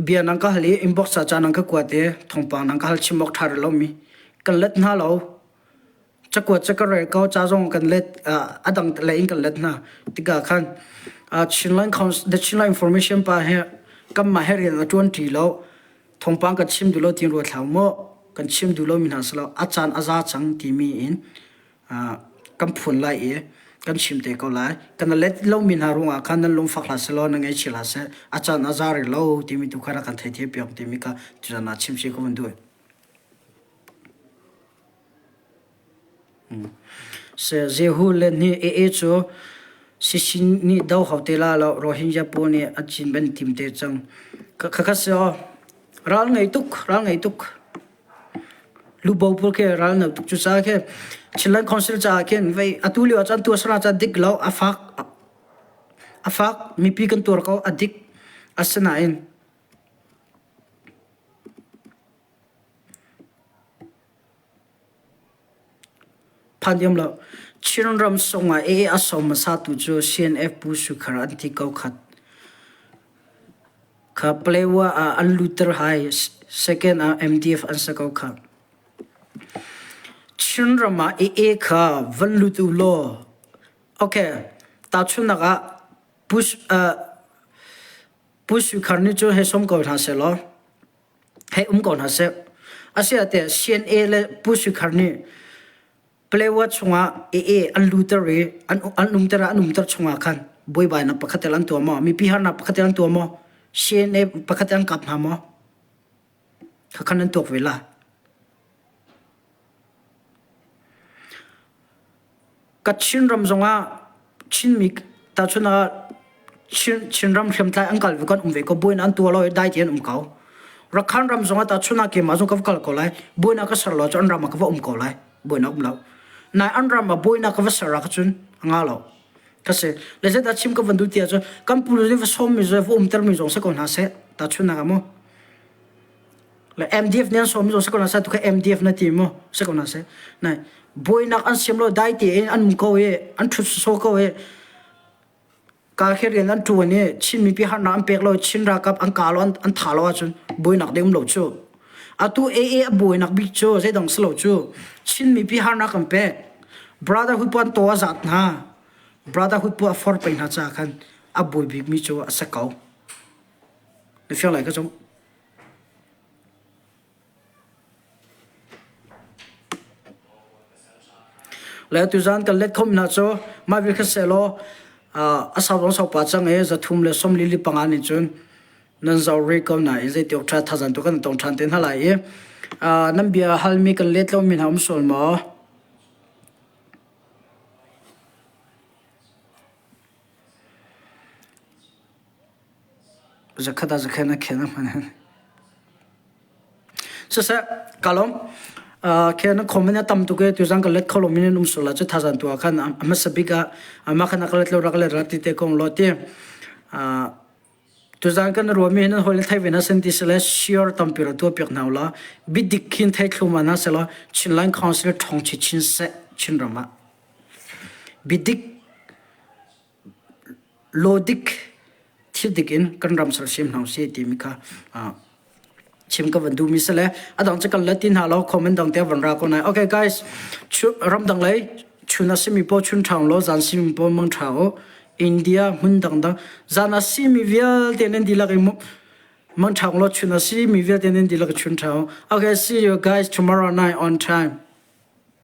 bia nan ka hal i inbox ah ca nan ka kuat i thawngpang nan ka hal chim awk ṭha rih lomi kan let hna lo. Cakuat cu ka rel ko, ca zong kan let, a dang lei in kan let hna. Tikah khan Chinland Council, the Chinland Information pa hi kanmah he rian a ṭuan ṭi lo. Thawngpang kan chim duh lo tiin ruat hlah maw kan chim duh lomi hna si lo a caan a za cang timi in kan phun lai i kan chim te ko lai kan let lomi hna ruangah khan nan lungfak hlah selaw na ngaihchia hlah seh a caan a za rih lo timi tu kha rak kan theithiam piak timi kha tuzan ah chim si ko van duh. Jehu le nih AA cu Sishin nih do hau te la lo Rohingya pawl nih an cin ban tim te cang. Khakha si aw. Ral ngei tuk, ral ngei tuk. Lubo pawl khi ral no tuk cu ca khi Chinland Council caah khin vei atu lio ah cun tuasana ca dik lo a fak a fak mipi kan tuar ko a dik asinain Phan diam lo. Chinram sungah AA a som hmasatu cu CNF Pu Sukhar an ti ko khat. Kha Palewa ah an lutter hai. Second ah MDF an sa ko kha. Chinram ah AA kha van lut u law. Okay. Tahchunhnak ah Pu, uh, Pu Sukhar nih cu hei som ko hna seh law. Hei um ko hna seh. Asiah CNA le Pu Sui Khar nih Palewa chungah AA an luter i an, an umter an umter chungah khan buaibainak pakhat tel an tuah maw? Mipi harnak pakhat tel an tuah maw? CNA pakhat tel an kap hna maw? Khakhan an tuak ve la. Kachin ram zongah Chinmi tahchunh ah Chin, Chinram hriamtlai an kal ve kan um ve ko buin an tuah lo i dai tein um ko. Rakhan ram zongah tahchunh ah keimah zong ka va kal ko lai. Buin ah ka ser lo cu an ram ah ka va um ko lai. Buin ah um lo. Nai an ram ah buin ah ka va ser ah cun a nga lo. Ka si. Le zeidah chim ka van duh ti ahcun kan pu nih va sawm mi va umter mi zong si ko hna seh. Tahchunhnak ah mu. Le MDF nih an sawm mi zong si ko hna seh tu kha MDF na ti mu si ko hna seh. Nai buainak an siam lo dai tein an um ko i an ṭhut sawsawh ko i ka khi rian an ṭuan i Chin mipi harnak an pek lo Chin ralkap an ka lo an tha lo ahcun buainak ding um lo cu. Atu AA a buainak bik cu zeidang si lo cu Chin mipi harnak an pek. Brotherhood pu an taw a zat hna. Brotherhood pu a for peng hna caah khan a buai bikmi cu a si ko. Na fiang lai ka cung. Le tuzan kan let khom hna cu mah vil kha sehlaw a sau zong sau pa cang i zathum le sawmli li panga nih cun nan zor rih ko nain zeiti awk ṭha thazan tu kan tong ṭhan te hna lai i nan bia halmi kan let lomi hna um sual maw? Zakhat ah zakhat na khen a hman. Siseh, ka lawm. Khen na comment a tam tuk e tuzang ka let kho lo min um sula chu thazan tu khan a hmasa bik ah ama khan ka let lo rak let rak ti te kong lo ti. Tuzang kan ruami hin hol thai ve na sen ti sele sure tampi ra tu piak hna la bidik khin thai thluma na sela Chinland Council thong chi chin se Chin rama bidik Lawdik thil dik in kan ram sersiam hna usih timi kha chim ka van duhmi si le a dang cu kan let ti hna lo comment dang te van ra ko nai. Okay guys, ramdang lei chun a simi paoh chun ṭhang law zan simi paoh mang ṭha u. India hmun dangdang zan a simi vialte nan dihlak in mang ṭhang law chun a simi vialte nan dihlak chun ṭha u. Okay, see you guys tomorrow night on time.